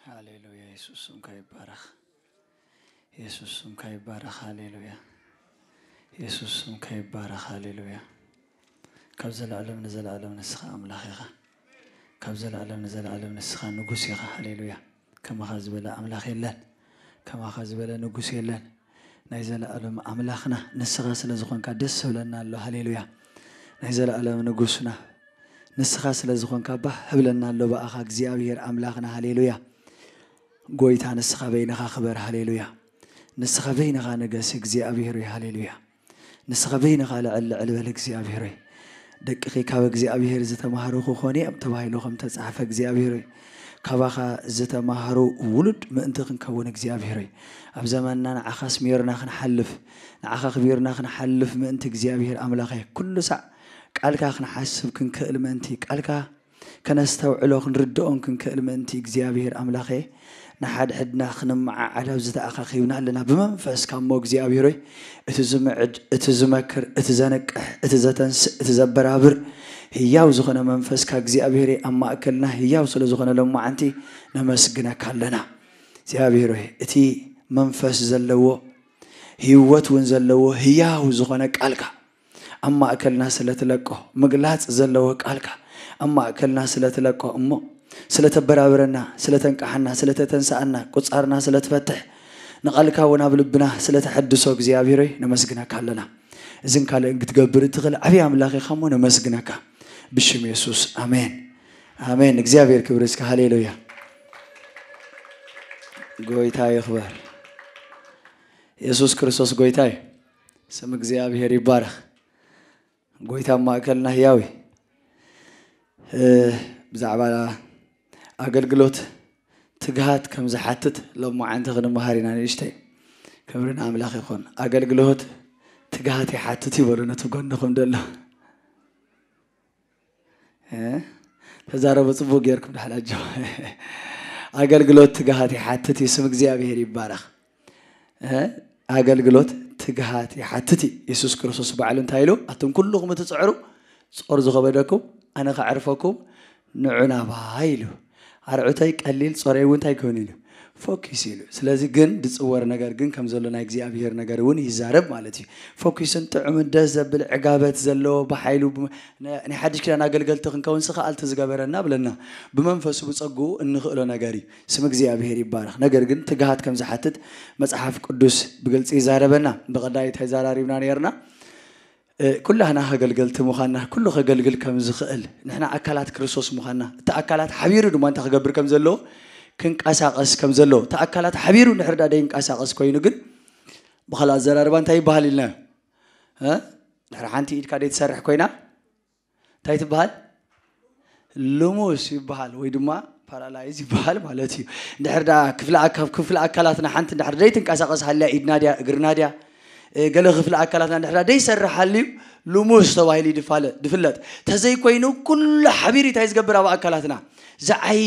ሃሌሉያ፣ የሱስ ስምካ ይባረኽ። የሱስ ስምካ ይባረኽ። ሃሌሉያ፣ የሱስ ስምካ ይባረኽ። ሃሌሉያ። ካብ ዘለኣለም ንዘለኣለም ንስኻ ኣምላኽ ኢኻ። ካብ ዘለኣለም ንዘለኣለም ንስኻ ንጉስ ኢኻ። ሃሌሉያ። ከማኻ ዝበለ ኣምላኽ የለን። ከማኻ ዝበለ ንጉስ የለን። ናይ ዘለኣለም ኣምላኽና ንስኻ ስለ ዝኾንካ ደስ ይብለና ኣሎ። ሃሌሉያ። ናይ ዘለኣለም ንጉስና ንስኻ ስለ ዝኾንካ ባህ ይብለና ኣሎ ብኣኻ እግዚኣብሔር ኣምላኽና። ሃሌሉያ። ጎይታ ንስኻ በይንኻ ክበር። ሃሌሉያ። ንስኻ በይንኻ ንገስ እግዚኣብሔር ሆይ። ሃሌሉያ። ንስኻ በይንኻ ልዕል ልዕል በል እግዚኣብሔር ሆይ። ደቅኺ ካብ እግዚኣብሔር ዝተማህሩ ክኾኑ እዮም ተባሂሉ ከም ተጻሕፈ እግዚኣብሔር ሆይ። ካባኻ ዝተማህሩ ውሉድ ምእንቲ ክንከውን እግዚኣብሔር ሆይ። ኣብ ዘመንና ንዓኻ ኣስሚርና ክንሓልፍ፣ ንዓኻ ኣኽቢርና ክንሓልፍ ምእንቲ እግዚኣብሔር ኣምላኸ ኩሉ ሳዕ ቃልካ ክንሓስብ ክንክእል ምእንቲ ቃልካ ከነስተውዕሎ ክንርድኦን ክንክእል ምእንቲ እግዚኣብሔር ኣምላኸ ንሓድሕድና ክንመዓዓድ ኣብዚ ተኣኻኺብና ኣለና። ብመንፈስካ እሞ እግዚኣብሔር ሆይ፣ እቲ ዝምዕድ፣ እቲ ዝመክር፣ እቲ ዘንቅሕ፣ እቲ ዘተንስእ፣ እቲ ዘበራብር ህያው ዝኾነ መንፈስካ እግዚኣብሔር ሆይ፣ ኣብ ማእከልና ህያው ስለ ዝኾነ ሎማዓንቲ ነመስግነካ ኣለና። እግዚኣብሔር ሆይ፣ እቲ መንፈስ ዘለዎ ህይወት እውን ዘለዎ ህያው ዝኾነ ቃልካ ኣብ ማእከልና ስለ ትለቆ፣ ምግላጽ ዘለዎ ቃልካ ኣብ ማእከልና ስለ ትለቆ እሞ ስለ ተበራብረና፣ ስለ ተንቅሓና፣ ስለ ተተንስኣና፣ ቁጻርና ስለ ትፈትሕ፣ ንቓልካ እውን ኣብ ልብና ስለ ተሐድሶ እግዚኣብሔር ሆይ ነመስግነካ ኣለና። እዝን ካልእን ክትገብር እትኽእል ዓብዪ ኣምላኽ ኢኻ እሞ ነመስግነካ ብሽም የሱስ ኣሜን። ኣሜን። እግዚኣብሔር ክብሪ እስከ ሃሌሉያ። ጎይታ ይኽበር። የሱስ ክርስቶስ ጎይታ እዩ። ስም እግዚኣብሔር ይባረኽ። ጎይታ ኣብ ማእከልና ህያው እዩ። እ፣ ብዛዕባ ኣገልግሎት ትግሃት ከም ዝሓትት ሎማዓንቲ ክንመሃር ኢና። ንእሽተይ ክብሪ ንኣምላኽ ይኹን። ኣገልግሎት ትግሃት ይሓትት ይበሉ ነቲ ጎንኹም ደሎ። እ? ተዛረቡ ጽቡቅ ጌርኩም ድሓን ኣጆ። ኣገልግሎት ትግሃት ይሓትት እዩ። ስም እግዚኣብሔር ይባረኽ። እ? ኣገልግሎት ትግሃት ይሓትት እዩ። የሱስ ክርስቶስ ባዕሉ እንታይ ኢሉ? ኣቱም ኩልኹም እትጽዕሩ ጾር ዝኸበደኩም ኣነ ከዕርፈኩም ንዑ ናባይ ኢሉ። ኣርዑተይ ቀሊል ጾረይ እውን እንታይ ክውን ኢሉ? ፎኪስ ኢሉ። ስለዚ ግን ዝጽወር ነገር ግን ከም ዘሎ ናይ እግዚኣብሔር ነገር እውን ይዛረብ ማለት እዩ። ፎኪስን ጥዑምን ደስ ዘብል ዕጋበት ዘለዎ ብሓይሉ ብ-፣ ነ-፣ ናይ ሓድሽ ኪዳን ኣገልገልቲ ክንከውን ስኽኣልቲ ዝገበረና ብለና። ብመንፈሱ ብጸግኡ እንኽእሎ ነገር እዩ። ስም እግዚኣብሔር ይባረኽ። ነገር ግን ትግሃት ከም ዝሓትት መጽሓፍ ቅዱስ ብግልጺ ይዛረበና። ብቐዳይ እንታይ ዘራሪብና ነርና? እ፣ ኩላህና ከገልገልቲ ምዃንና፣ ኩሉ ከገልግል ከም ዝኽእል፣ ንሕና ኣካላት ክርስቶስ ምዃንና፣ እቲ ኣካላት ሓቢሩ ድማ እንታይ ክገብር ከም ዘለዎ፣ ክንቀሳቐስ ከም ዘለዎ፣ እቲ ኣካላት ሓቢሩ እንድሕር ደኣ ደይንቀሳቐስ ኮይኑ ግን፣ ብኻልእ ኣዘራርባ እንታይ ይበሃል ኢልናዮ? እ? ድሕሪ ሓንቲ ኢድካ ደይትሰርሕ ኮይና፣ እንታይ ትበሃል? ልሙስ ይበሃል ወይ ድማ ፓራላይዝ ይበሃል ማለት እዩ። እንድሕር ደኣ ክፍለ ኣካ-፣ ክፍለ ኣካላትና ሓንቲ እንድሕር ደይትንቀሳቐስ ሃልያ፣ ኢድና ድያ፣ እግርና ድያ፣ እ፣ ገለ ክፍለ ኣካላትና እንድሕር ደኣ ደይሰርሕ ሃልዩ ልሙስ ተባሂሉ እዩ ድፋለ-፣ ድፍለጥ። ተዘይኮይኑ ኩሉ ሓቢሩ እንታይ ዝገብር ኣብ ኣካላትና? ዝዓዪ፣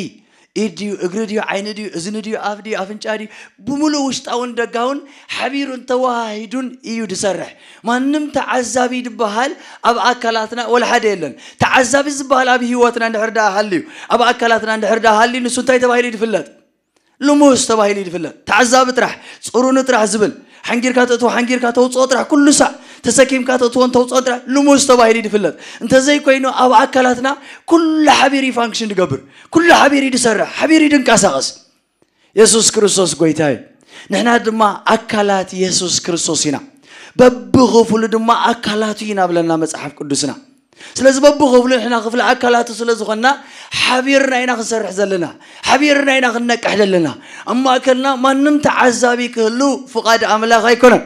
ኢድ ድዩ፣ እግሪ ድዩ፣ ዓይኒ ድዩ፣ እዝኒ ድዩ፣ ኣፍ ድዩ፣ ኣፍንጫ ድዩ፣ ብምሉእ ውሽጣውን ደጋውን ሓቢሩን ተዋሃሂዱን እዩ ድሰርሕ። ማንም ተዓዛቢ ድበሃል ኣብ ኣካላትና ወላ ሓደ የለን። ተዓዛቢ ዝበሃል ኣብ ህይወትና እንድሕር ደኣ ሃልዩ፣ ኣብ ኣካላትና እንድሕር ደኣ ሃልዩ፣ ንሱ እንታይ ተባሂሉ እዩ ድፍለጥ? ልሙስ ተባሂሉ እዩ ድፍለጥ። ተዓዛቢ ጥራሕ፣ ጽሩኒ ጥራሕ ዝብል፣ ሓንጊርካ ተእትዎ፣ ሓንጊርካ ተውጽኦ ጥራሕ፣ ኩሉ ሳዕ ተሰኪምካ ተእትዎን ተውጽኦን ጥራሕ ልሙስ ተባሂሉ እዩ ድፍለጥ። እንተዘይኮይኑ ኣብ ኣካላትና ኩሉ ሓቢሩ እዩ ፋንክሽን ድገብር፣ ኩሉ ሓቢሩ እዩ ድሰርሕ፣ ሓቢሩ እዩ ድንቀሳቐስ። የሱስ ክርስቶስ ጎይታ እዩ። ንሕና ድማ ኣካላት የሱስ ክርስቶስ ኢና። በብኽፍሉ ድማ ኣካላቱ ኢና ብለና መጽሓፍ ቅዱስና። ስለዚ በብኽፍሉ ንሕና ክፍሊ ኣካላቱ ስለ ዝኾንና፣ ሓቢርና ኢና ክንሰርሕ ዘለና፣ ሓቢርና ኢና ክንነቅሕ ዘለና። ኣብ ማእከልና ማንም ተዓዛቢ ክህሉ ፍቓድ ኣምላኽ ኣይኮነን።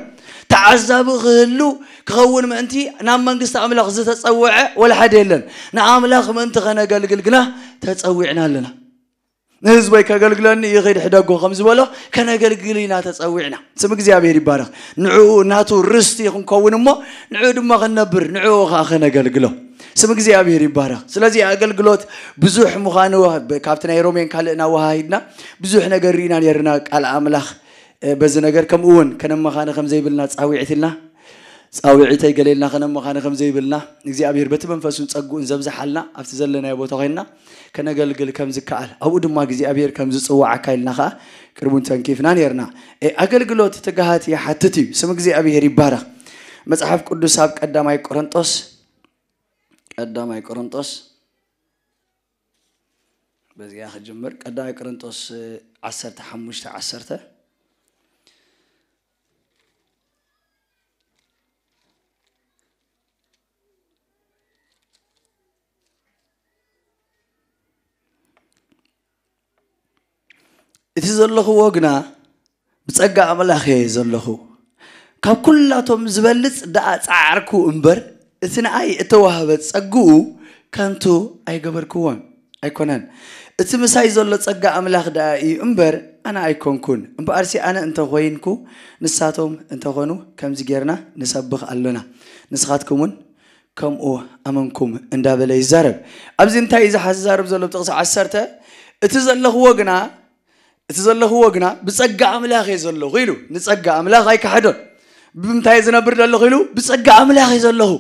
ተዓዛቢ ክህሉ ክኸውን ምእንቲ ናብ መንግስቲ ኣምላኽ ዝተጸውዐ ወላ ሓደ የለን። ንኣምላኽ ምእንቲ ከነገልግል ግና ተጸዊዕና ኣለና። ንህዝበይ ከገልግለኒ ይኺድ ሕደጎ ከም ዝበሎ ከነገልግል ኢና ተጸዊዕና። ስም እግዚኣብሔር ይባረኽ። ንዕኡ ናቱ ርስቲ ክንከውን እሞ ንዕኡ ድማ ክንነብር፣ ንዕኡ ኸኣ ከነገልግሎ። ስም እግዚኣብሔር ይባረኽ። ስለዚ ኣገልግሎት ብዙሕ ምዃኑ ብ-፣ ካብቲ ናይ ሮሜን ካልእ እናወሃሂድና ብዙሕ ነገር ርኢና ነርና። ቃል ኣምላኽ፣ እ፣ በዚ ነገር ከምኡ እውን ከነመኻኒ ከም ዘይብልና ጻዊዕት ኢልና ጻውዒተይ ገሌልና ከነመኻኒ ከም ዘይብልና እግዚኣብሔር በቲ መንፈሱን ጸግኡን ዘብዝሓልና ኣብቲ ዘለናዮ ቦታ ኮይንና ከነገልግል ከም ዝከኣል ኣብኡ ድማ እግዚኣብሔር ከም ዝጽውዓካ ኢልና ከኣ ቅርቡን ተንኪፍና ነርና። ኣገልግሎት ትግሃት ይሓትት እዩ። ስም እግዚኣብሔር ይባረኽ። መጽሓፍ ቅዱስ ኣብ ቀዳማይ ቆሮንጦስ ቀዳማይ ቆሮንጦስ በዚኣ ክጅምር። ቀዳማይ ቆሮንጦስ ዓሰርተ ሓሙሽተ ዓሰርተ እቲ ዘለኽዎ ግና ብጸጋ ኣምላኽ እየ ዘለኹ። ካብ ኩላቶም ዝበልጽ ደኣ ጸዓርኩ እምበር፣ እቲ ንኣይ እተዋህበ ጸግኡ ከንቱ ኣይገበርክዎን ኣይኮነን። እቲ ምሳይ ዘሎ ጸጋ ኣምላኽ ደኣ እዩ እምበር፣ ኣነ ኣይኮንኩን። እምበኣርሲ ኣነ እንተ ኾይንኩ፣ ንሳቶም እንተ ኾኑ፣ ከምዚ ጌርና ንሰብኽ ኣሎና። ንስኻትኩም እውን ከምኡ ኣመንኩም እንዳበለ ይዛረብ። ኣብዚ እንታይ እዩ ዝሓ- ዝዛረብ ዘሎ? ጥቕሲ ዓሰርተ እቲ ዘለኽዎ ግና እቲ ዘለኽዎ ግና ብጸጋ ኣምላኽ እየ ዘለኹ ኢሉ። ንጸጋ ኣምላኽ ኣይከሓዶን። ብምንታይ እየ ዝነብር ዘለኹ ኢሉ? ብጸጋ ኣምላኽ እየ ዘለኹ።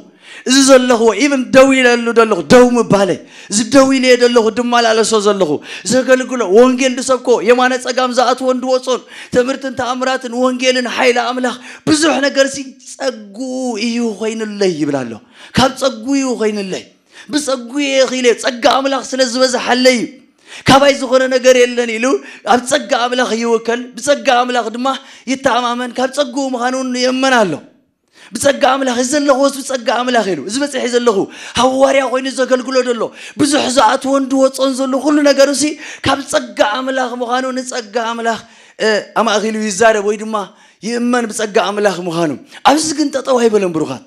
እዚ ዘለኽዎ ኢቭን ደው ኢለሉ ዘለኹ ደው ምባለይ፣ እዚ ደው ኢለዮ ዘለኹ ድመላለሶ ዘለኹ ዘገልግሎ ወንጌል ዝሰብኮ የማነ ጸጋም ዝኣትዎን ዝወጾን ትምህርትን ተኣምራትን ወንጌልን ሓይሊ ኣምላኽ ብዙሕ ነገር ሲ ጸጉ እዩ ኮይኑለይ ይብል ኣሎ። ካብ ጸጉ እዩ ኮይኑለይ። ብጸጉ እየ ኺለ ጸጋ ኣምላኽ ስለ ዝበዝሓለይ እዩ። ካባይ ዝኾነ ነገር የለን ኢሉ ኣብ ጸጋ ኣምላኽ ይውከል፣ ብጸጋ ኣምላኽ ድማ ይተኣማመን፣ ካብ ጸግኡ ምዃኑ እውን ይእመን ኣሎ። ብጸጋ ኣምላኽ እዚ ዘለኹዎስ ብጸጋ ኣምላኽ ኢሉ እዚ በጺሐ ዘለኹ ሃዋርያ ኮይኑ ዘገልግሎ ዘሎ ብዙሕ ዝኣትዎን ዝወጾን ዘሎ ኩሉ ነገሩ ሲ ካብ ጸጋ ኣምላኽ ምዃኑ ንጸጋ ኣምላኽ ኣማእኺሉ ይዛረብ ወይ ድማ ይእመን ብጸጋ ኣምላኽ ምዃኑ። ኣብዚ ግን ጠጠው ኣይበለን ብሩኻት።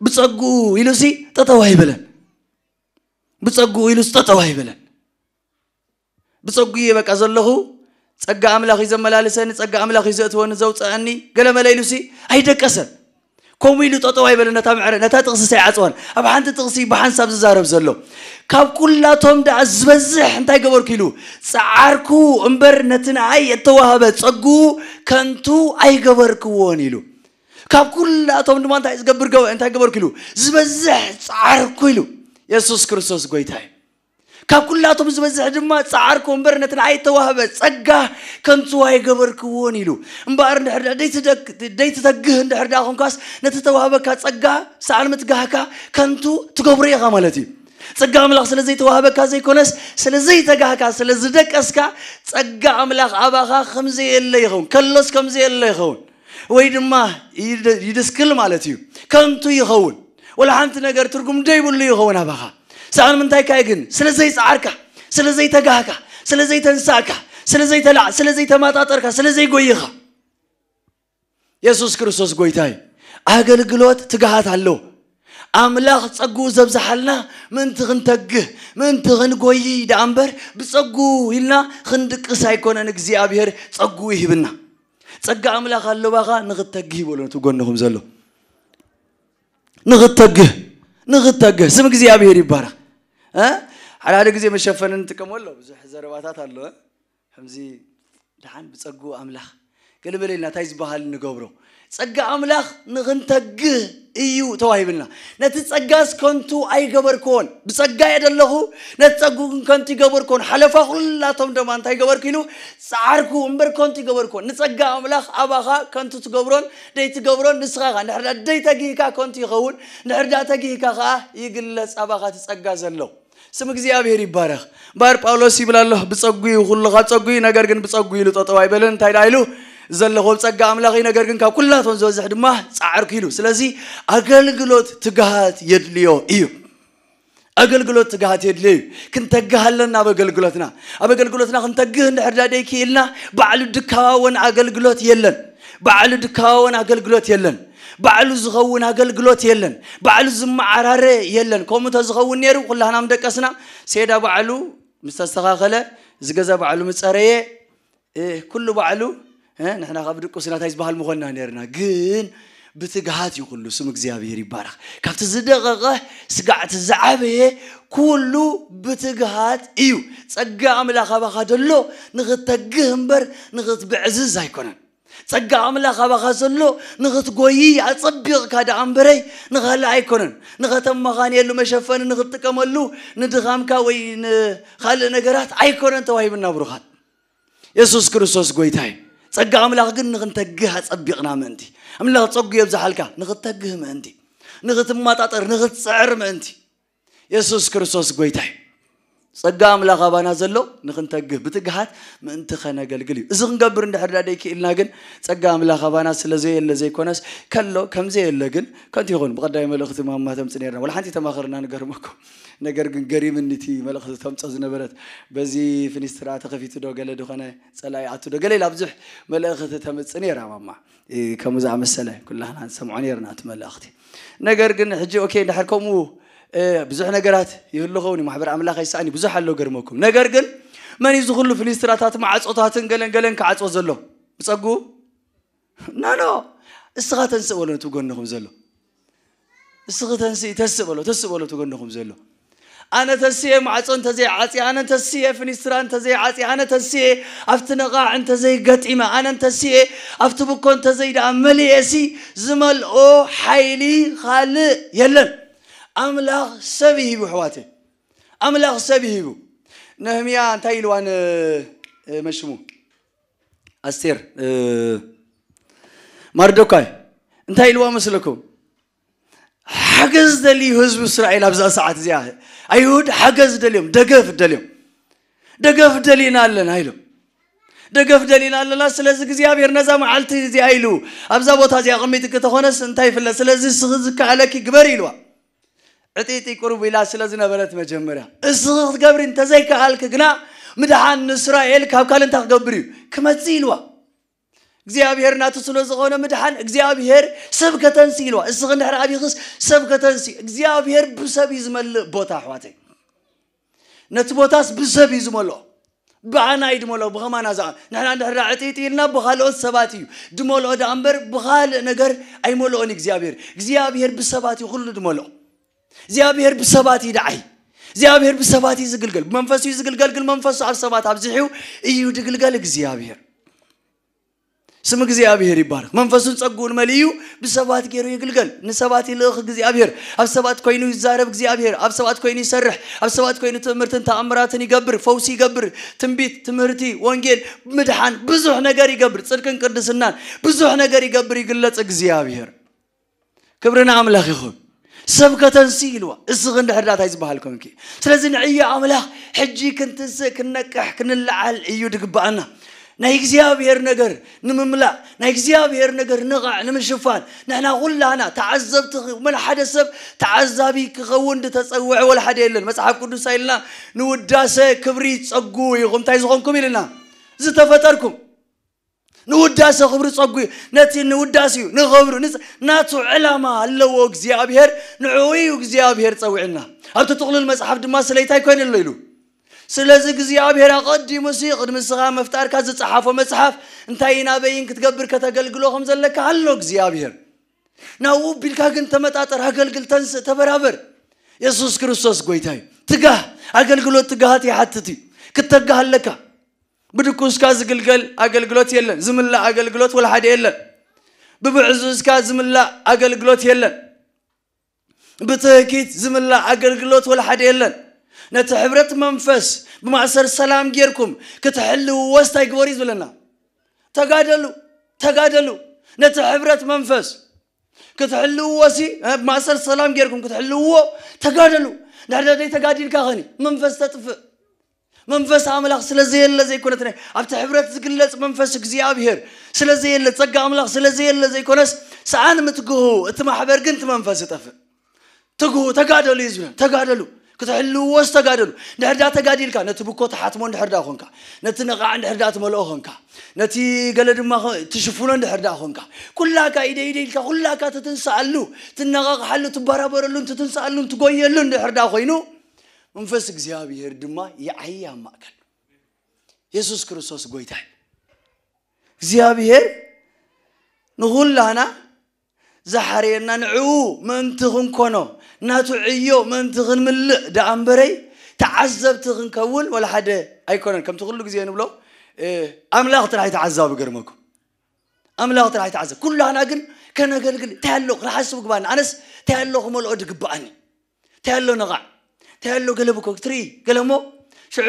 ብጸግኡ ኢሉሲ ጠጠው ኣይበለን። ብጸግኡ ኢሉሲ ጠጠው ኣይበለን። ብጸጉ እየ በቃ ዘለኹ፣ ጸጋ ኣምላኽ እዩ ዘመላልሰኒ፣ ጸጋ ኣምላኽ እዩ ዘእትወኒ ዘውፅኣኒ ገለመለ ኢሉሲ ኣይደቀሰን። ከምኡ ኢሉ ጠጠው ኣይበለን። ነታ ምዕረ ነታ ጥቕሲ ኣይዓፅዋን። ኣብ ሓንቲ ጥቕሲ ብሓንሳብ ዝዛረብ ዘሎ ካብ ኩላቶም ደኣ ዝበዝሕ እንታይ ገበርኩ ኢሉ ጸዓርኩ እምበር ነቲ ንኣይ እተዋህበ ጸግኡ ከንቱ ኣይገበርክዎን ኢሉ። ካብ ኩላቶም ድማ እንታይ ዝገብር ገበ እንታይ ገበርኩ ኢሉ ዝበዝሕ ጻዕርኩ ኢሉ። የሱስ ክርስቶስ ጎይታ እዩ። ካብ ኩላቶም ዝበዝሕ ድማ ጻዕርኩ እምበር ነቲ ንዓይ እተዋህበ ጸጋ ከንቱ ኣይገበርክዎን ኢሉ። እምበኣር እንድሕር ደይትተግህ እንድሕር ደኣ ኮንካስ ነቲ ተዋህበካ ጸጋ ሰኣን ምትጋህካ ከንቱ ትገብሮ ኢኻ ማለት እዩ። ጸጋ ኣምላኽ ስለ ዘይተዋህበካ ዘይኮነስ ስለ ዘይተጋህካ ስለ ዝደቀስካ ጸጋ ኣምላኽ ኣባኻ ከም ዘየለ ይኸውን ከሎስ ከም ዘየለ ይኸውን ወይ ድማ ይድስክል ማለት እዩ። ከንቱ ይኸውን። ወላ ሓንቲ ነገር ትርጉም ደይብሉ ይኸውን ኣባኻ። ሰኣን ምንታይ ካይ ግን ስለ ዘይጸዓርካ፣ ስለ ዘይተጋህካ፣ ስለ ዘይተንሳእካ፣ ስለ ዘይተላዕ፣ ስለ ዘይተማጣጠርካ፣ ስለ ዘይጎይኻ። የሱስ ክርስቶስ ጎይታ እዩ። ኣገልግሎት ትግሃት ኣሎ። ኣምላኽ ጸግኡ ዘብዝሓልና ምእንቲ ክንተግህ ምእንቲ ክንጎይ ደኣ እምበር ብጸግኡ ኢልና ክንድቅስ ኣይኮነን። እግዚኣብሔር ጸግኡ ይህብና። ጸጋ ኣምላኽ ኣሎባኻ ንኽተግህ ይበሎ ነቲ ጎንኹም ዘሎ ንኽተግህ ንኽተግህ ስም እግዚኣብሔር ይባረኽ። ሓደ ሓደ ግዜ መሸፈኒ ንጥቀመሉ ብዙሕ ዘረባታት ኣሎ። ከምዚ ደሓን ብጸግኡ ኣምላኽ ገለበለ ኢልና እንታይ ዝበሃል ንገብሮ? ጸጋ ኣምላኽ ንኽንተግህ እዩ ተዋሂብልና። ነቲ ጸጋስ ከንቱ ኣይገበርክዎን። ብጸጋ እየ ደለኹ፣ ነቲ ጸግኡ ግን ከንቱ ይገበርክዎን። ሓለፋ ኩላቶም ደማ እንታይ ገበርኩ ኢሉ ጸዓርኩ እምበር ከንቱ ይገበርክዎን። ንጸጋ ኣምላኽ ኣባኻ ከንቱ ትገብሮን ደይትገብሮን ንስኻ ኢኻ። እንድሕር ደኣ ደይተጊህካ ከንቱ ይኸውን፣ እንድሕር ደኣ ተጊህካ ኸኣ ይግለጽ ኣባኻ እቲ ጸጋ ዘሎ። ስም እግዚኣብሔር ይባረኽ። እምበኣር ጳውሎስ ይብል ኣሎ፣ ብጸጉ እዩ፣ ኩሉ ካብ ጸጉ እዩ፣ ነገር ግን ብጸጉ ኢሉ ጠጠው ኣይበለን። እንታይ ደኣ ኢሉ? ዘለኹ ብጸጋ ኣምላኽ እዩ፣ ነገር ግን ካብ ኩላቶም ዝበዝሕ ድማ ጻዕርኩ ኢሉ። ስለዚ ኣገልግሎት ትግሃት የድልዮ እዩ። ኣገልግሎት ትግሃት የድልዮ እዩ። ክንተግህ ኣለና ኣብ ኣገልግሎትና። ኣብ ኣገልግሎትና ክንተግህ እንድሕር ደኣ ደይክኢልና ባዕሉ ድካዋወን ኣገልግሎት የለን። ባዕሉ ድካዋወን ኣገልግሎት የለን። ባዕሉ ዝኸውን ኣገልግሎት የለን። ባዕሉ ዝመዓራረ የለን። ከምኡ እንተዝኸውን ነይሩ ኩላህና ምደቀስና። ሴዳ ባዕሉ ምስ ተስተኻኸለ፣ እዚ ገዛ ባዕሉ ምጸረየ፣ እ፣ ኩሉ ባዕሉ፣ እ፣ ንሕና ካብ ድቁስና እንታይ ዝበሃል ምኾንና ነርና። ግን ብትግሃት እዩ ኩሉ። ስም እግዚኣብሔር ይባረኽ። ካብቲ ዝደቐቐ ስጋዕ እቲ ዝዓበየ ኩሉ ብትግሃት እዩ። ጸጋ ኣምላኽ ኣባኻ ደሎ ንኽተግህ እምበር ንኽትብዕዝዝ ኣይኮነን። ጸጋ ኣምላኽ ኣባኻ ዘሎ ንኽትጎይ ኣጸቢቕካ ደኣ እምበረይ ንኻልእ ኣይኮነን። ንኸተመኻንየሉ መሸፈኒ ንኽትጥቀመሉ ንድኻምካ ወይ ንኻልእ ነገራት ኣይኮነን ተዋሂብና ብሩኻት። የሱስ ክርስቶስ ጎይታ እዩ። ጸጋ ኣምላኽ ግን ንኽንተግህ ኣጸቢቕና ምእንቲ። ኣምላኽ ጸጉ የብዝሓልካ ንኽትተግህ ምእንቲ። ንኽትመጣጠር ንኽትጽዕር ምእንቲ። የሱስ ክርስቶስ ጎይታ እዩ። ጸጋ ኣምላኽ ኣባና ዘሎ ንኽንተግህ ብትግሃት ምእንቲ ኸነገልግል እዩ። እዚ ክንገብር እንድሕር ዳ ደይክኢልና ግን ጸጋ ኣምላኽ ኣባና ስለ ዘየለ ዘይኮነስ ከሎ ከም ዘየለ ግን ከንቱ ይኹን። ብቐዳይ መልእኽቲ ማማ ተምጽእ ነርና። ወላ ሓንቲ ተማኸርና ንገርመኩም። ነገር ግን ገሪምኒ እቲ መልእኽቲ ተምጾ ዝነበረት በዚ ፍኒስትራ ተኸፊቱ ዶ ገለ ዝኾነ ጸላኢ ኣቱ ዶ ገለ ኢላ ብዙሕ መልእኽቲ ተምጽእ ነይራ ማማ። እ፣ ከምኡ ዝኣመሰለ ኩላህና ንሰምዖ ነርና እቲ መልእኽቲ። ነገር ግን ሕጂ ኦኬ እንድሕር ከምኡ እ፣ ብዙሕ ነገራት ይህሉ ኸውን እዩ። ማሕበር ኣምላኽ ኣይሰኣን እዩ። ብዙሕ ኣሎ ገርመኩም። ነገር ግን መን እዩ እዚ ኩሉ ፍሊስትራታት ማዕጾታትን ገለን ገለን ክዓጽዎ ዘሎ? ብጸጉ? ኖ፣ ኖ። እስኻ ተንስእ በሎ ነቲ ጎንኹም ዘሎ። እስኺ ተንስእ፣ ተስእ በሎ፣ ተስእ በሎ እቲ ጎንኹም ዘሎ። ኣነ ተስየ ማዕጾ እንተዘይዓጽየ፣ ኣነ ተስየ ፍኒስትራ እንተዘይዓጽየ፣ ኣነ ተስየ ኣብቲ ነቓዕ እንተዘይገጢመ፣ ኣነ እንተስየ ኣብቲ ብኮ እንተዘይደኣ መሊኤሲ ዝመልኦ ሓይሊ ካልእ የለን። ኣምላኽ ሰብ ይሂቡ ኣሕዋተይ። ኣምላኽ ሰብ ይሂቡ። ነህምያ እንታይ ኢልዋ ን-፣ እ፣ መሽሙ? ኣስቴር፣ እ፣ ማርዶካይ እንታይ ኢልዋ መስለኩም? ሓገዝ ደልዩ ህዝቢ እስራኤል ኣብዛ ሰዓት እዚኣ። ኣይሁድ ሓገዝ ደልዮም፣ ደገፍ ደልዮም። ደገፍ ደሊና ኣለና ኢሎም። ደገፍ ደሊና ኣለና፣ ስለዚ እግዚኣብሔር ነዛ መዓልቲ እዚኣ ኢሉ ኣብዛ ቦታ እዚኣ ኣቐሚጥኪ ተኾነስ እንታይ ይፍለጥ፣ ስለዚ እስኺ ዝከኣለኪ ግበሪ ኢልዋ። ዕጢጢ ቁሩብ ኢላ ስለ ዝነበረት መጀመርያ እስኺ ክትገብሪ እንተዘይከኣልኪ ግና ምድሓን ንእስራኤል ካብ ካልእ እንታይ ክገብር እዩ ክመጽእ ኢልዋ። እግዚኣብሔር ናቱ ስለ ዝኾነ ምድሓን እግዚኣብሔር ሰብ ከተንሲ ኢልዋ። እስኺ እንድሕር ኣቢኽስ ሰብ ከተንሲ። እግዚኣብሔር ብሰብ እዩ ዝመልእ ቦታ ኣሕዋተይ። ነቲ ቦታስ ብሰብ እዩ ዝመልኦ። ብኣና እዩ ድመልኦ፣ ብኸማና ዝኣ-፣ ንሕና እንድሕር ዕጢጢ ኢልና ብኻልኦት ሰባት እዩ ድመልኦ ደኣ እምበር ብኻልእ ነገር ኣይመልኦን እግዚኣብሔር። እግዚኣብሔር ብሰባት እዩ ኩሉ ድመልኦ። እግዚኣብሔር ብሰባት እዩ ደዓይ። እግዚኣብሔር ብሰባት እዩ ዝግልገል። ብመንፈሱ እዩ ዝግልገል፣ ግን መንፈሱ ኣብ ሰባት ኣብዚሑ እዩ ድግልገል እግዚኣብሔር። ስም እግዚኣብሔር ይባረክ። መንፈሱን ጸግኡን መሊኡ ብሰባት ገይሩ ይግልገል። ንሰባት ይልእኽ እግዚኣብሔር። ኣብ ሰባት ኮይኑ ይዛረብ እግዚኣብሔር። ኣብ ሰባት ኮይኑ ይሰርሕ። ኣብ ሰባት ኮይኑ ትእምርትን ተኣምራትን ይገብር። ፈውሲ ይገብር። ትንቢት፣ ትምህርቲ፣ ወንጌል፣ ምድሓን፣ ብዙሕ ነገር ይገብር። ጽድቅን ቅድስናን ብዙሕ ነገር ይገብር፣ ይግለጽ እግዚኣብሔር። ክብሪ ንኣምላኽ ይኹን። ሰብ ከተንሲ ኢልዋ፣ እስኺ እንድሕር ዳታይ ዝበሃል ኮንኪ። ስለዚ ንዕዮ ኣምላኽ ሕጂ ክንትንስእ፣ ክንነቅሕ፣ ክንለዓል እዩ ድግብኣና። ናይ እግዚኣብሔር ነገር ንምምላእ፣ ናይ እግዚኣብሔር ነገር ንቓዕ ንምሽፋን፣ ንሕና ኩላና ተዓዘብቲ ኽ-፣ መን ሓደ ሰብ ተዓዛቢ ክኸውን ዝተጸውዐ ወላ ሓደ የለን። መጽሓፍ ቅዱስ ኣይልና ንውዳሰ ክብሪ ጸጉ ኢኹም እንታይ ዝኾንኩም ኢልና ዝተፈጠርኩም። ንውዳሰ ክብሪ ጸጉ እዩ። ነቲ ንውዳስ እዩ፣ ንኽብሪ፣ ንጽ-፣ ናቱ ዕላማ ኣለዎ እግዚኣብሔር። ንዕኡ እዩ እግዚኣብሔር ጸዊዕና። ኣብቲ ጥቕሉል መጽሓፍ ድማ ስለይታይ ኮይነ ኣሎ ኢሉ። ስለዚ እግዚኣብሔር ኣቐዲሙ ሲ ቅድሚ ንስኻ ምፍጣርካ ዝጸሓፎ መጽሓፍ እንታይ ናበይን ክትገብር ከተገልግሎ ከም ዘለካ ኣሎ እግዚኣብሔር። ናብኡ ቢልካ ግን ተመጣጠር፣ ኣገልግል፣ ተንስእ፣ ተበራበር። የሱስ ክርስቶስ ጎይታ እዩ። ትጋህ፣ ኣገልግሎት ትጋሃት ይሓትት እዩ። ክትተጋህ ኣለካ። ብድቁስካ ዝግልገል ኣገልግሎት የለን። ዝምላእ ኣገልግሎት ወላ ሓደ የለን። ብብዕዙዝካ ዝምላእ ኣገልግሎት የለን። ብትህኪት ዝምላእ ኣገልግሎት ወላ ሓደ የለን። ነቲ ሕብረት መንፈስ ብማእሰር ሰላም ጌርኩም ክትሕልውዎ እንታይ ግበሩ እዩ ዝብለና? ተጋደሉ፣ ተጋደሉ። ነቲ ሕብረት መንፈስ ክትሕልውዎ ሲ፣ እ፣ ብማእሰር ሰላም ጌርኩም ክትሕልውዎ ተጋደሉ። ድሕሪ ደይ ተጋዲልካ ኸኒ መንፈስ ተጥፍእ። መንፈስ ኣምላኽ ስለ ዘየለ ዘይኮነት ናይ፣ ኣብቲ ሕብረት ዝግለጽ መንፈስ እግዚኣብሔር ስለ ዘየለ፣ ጸጋ ኣምላኽ ስለ ዘየለ ዘይኮነስ፣ ሰኣን ምትግሁ እቲ ማሕበር ግን እቲ መንፈስ ይጠፍእ። ትግሁ፣ ተጋደሉ እዩ ዝብለን። ተጋደሉ፣ ክትሕልውዎስ ተጋደሉ። እንድሕር ዳ ተጋዲልካ፣ ነቲ ብኮ ትሓትሞ እንድሕር ዳ ኾንካ፣ ነቲ ነቓዕ እንድሕር ዳ ትመልኦ ኾንካ፣ ነቲ ገለ ድማ ኸ-፣ ትሽፍኖ እንድሕር ዳ ኾንካ፣ ኩላካ ኢደ ኢደ ኢልካ፣ ኩላካ ትትንስኣሉ፣ ትነቓቕሓሉ፣ ትበራበረሉን ትትንስኣሉን ትጎየሉ እንድሕር ዳ ኾይኑ፣ መንፈስ እግዚኣብሔር ድማ ይዓዪ ኣብ ማእከል። የሱስ ክርስቶስ ጎይታ እዩ። እግዚኣብሔር ንኹላና ዝሓረየና ንዕኡ ምእንቲ ክንኮኖ፣ ናቱ ዕዮ ምእንቲ ክንምልእ ደኣ እምበረይ፣ ተዓዘብቲ ክንከውን ወላ ሓደ ኣይኮነን። ከምቲ ኩሉ ግዜ ንብሎ፣ እ፣ ኣምላኽ ጥራሕ እዩ ተዓዛቢ፣ ገርመኩም። ኣምላኽ ጥራሕ ይተዓዘብ። ኩላህና ግን ከነገልግል እንታይ ኣሎ ክንሓስብ ግባና። ኣነስ እንታይ ኣሎ ክመልኦ ድግብኣኒ? እንታይ ኣሎ ነቓዕ? እንታይ ኣሎ ገለ ብኮ ክትርኢ ገለ እሞ ሽዑ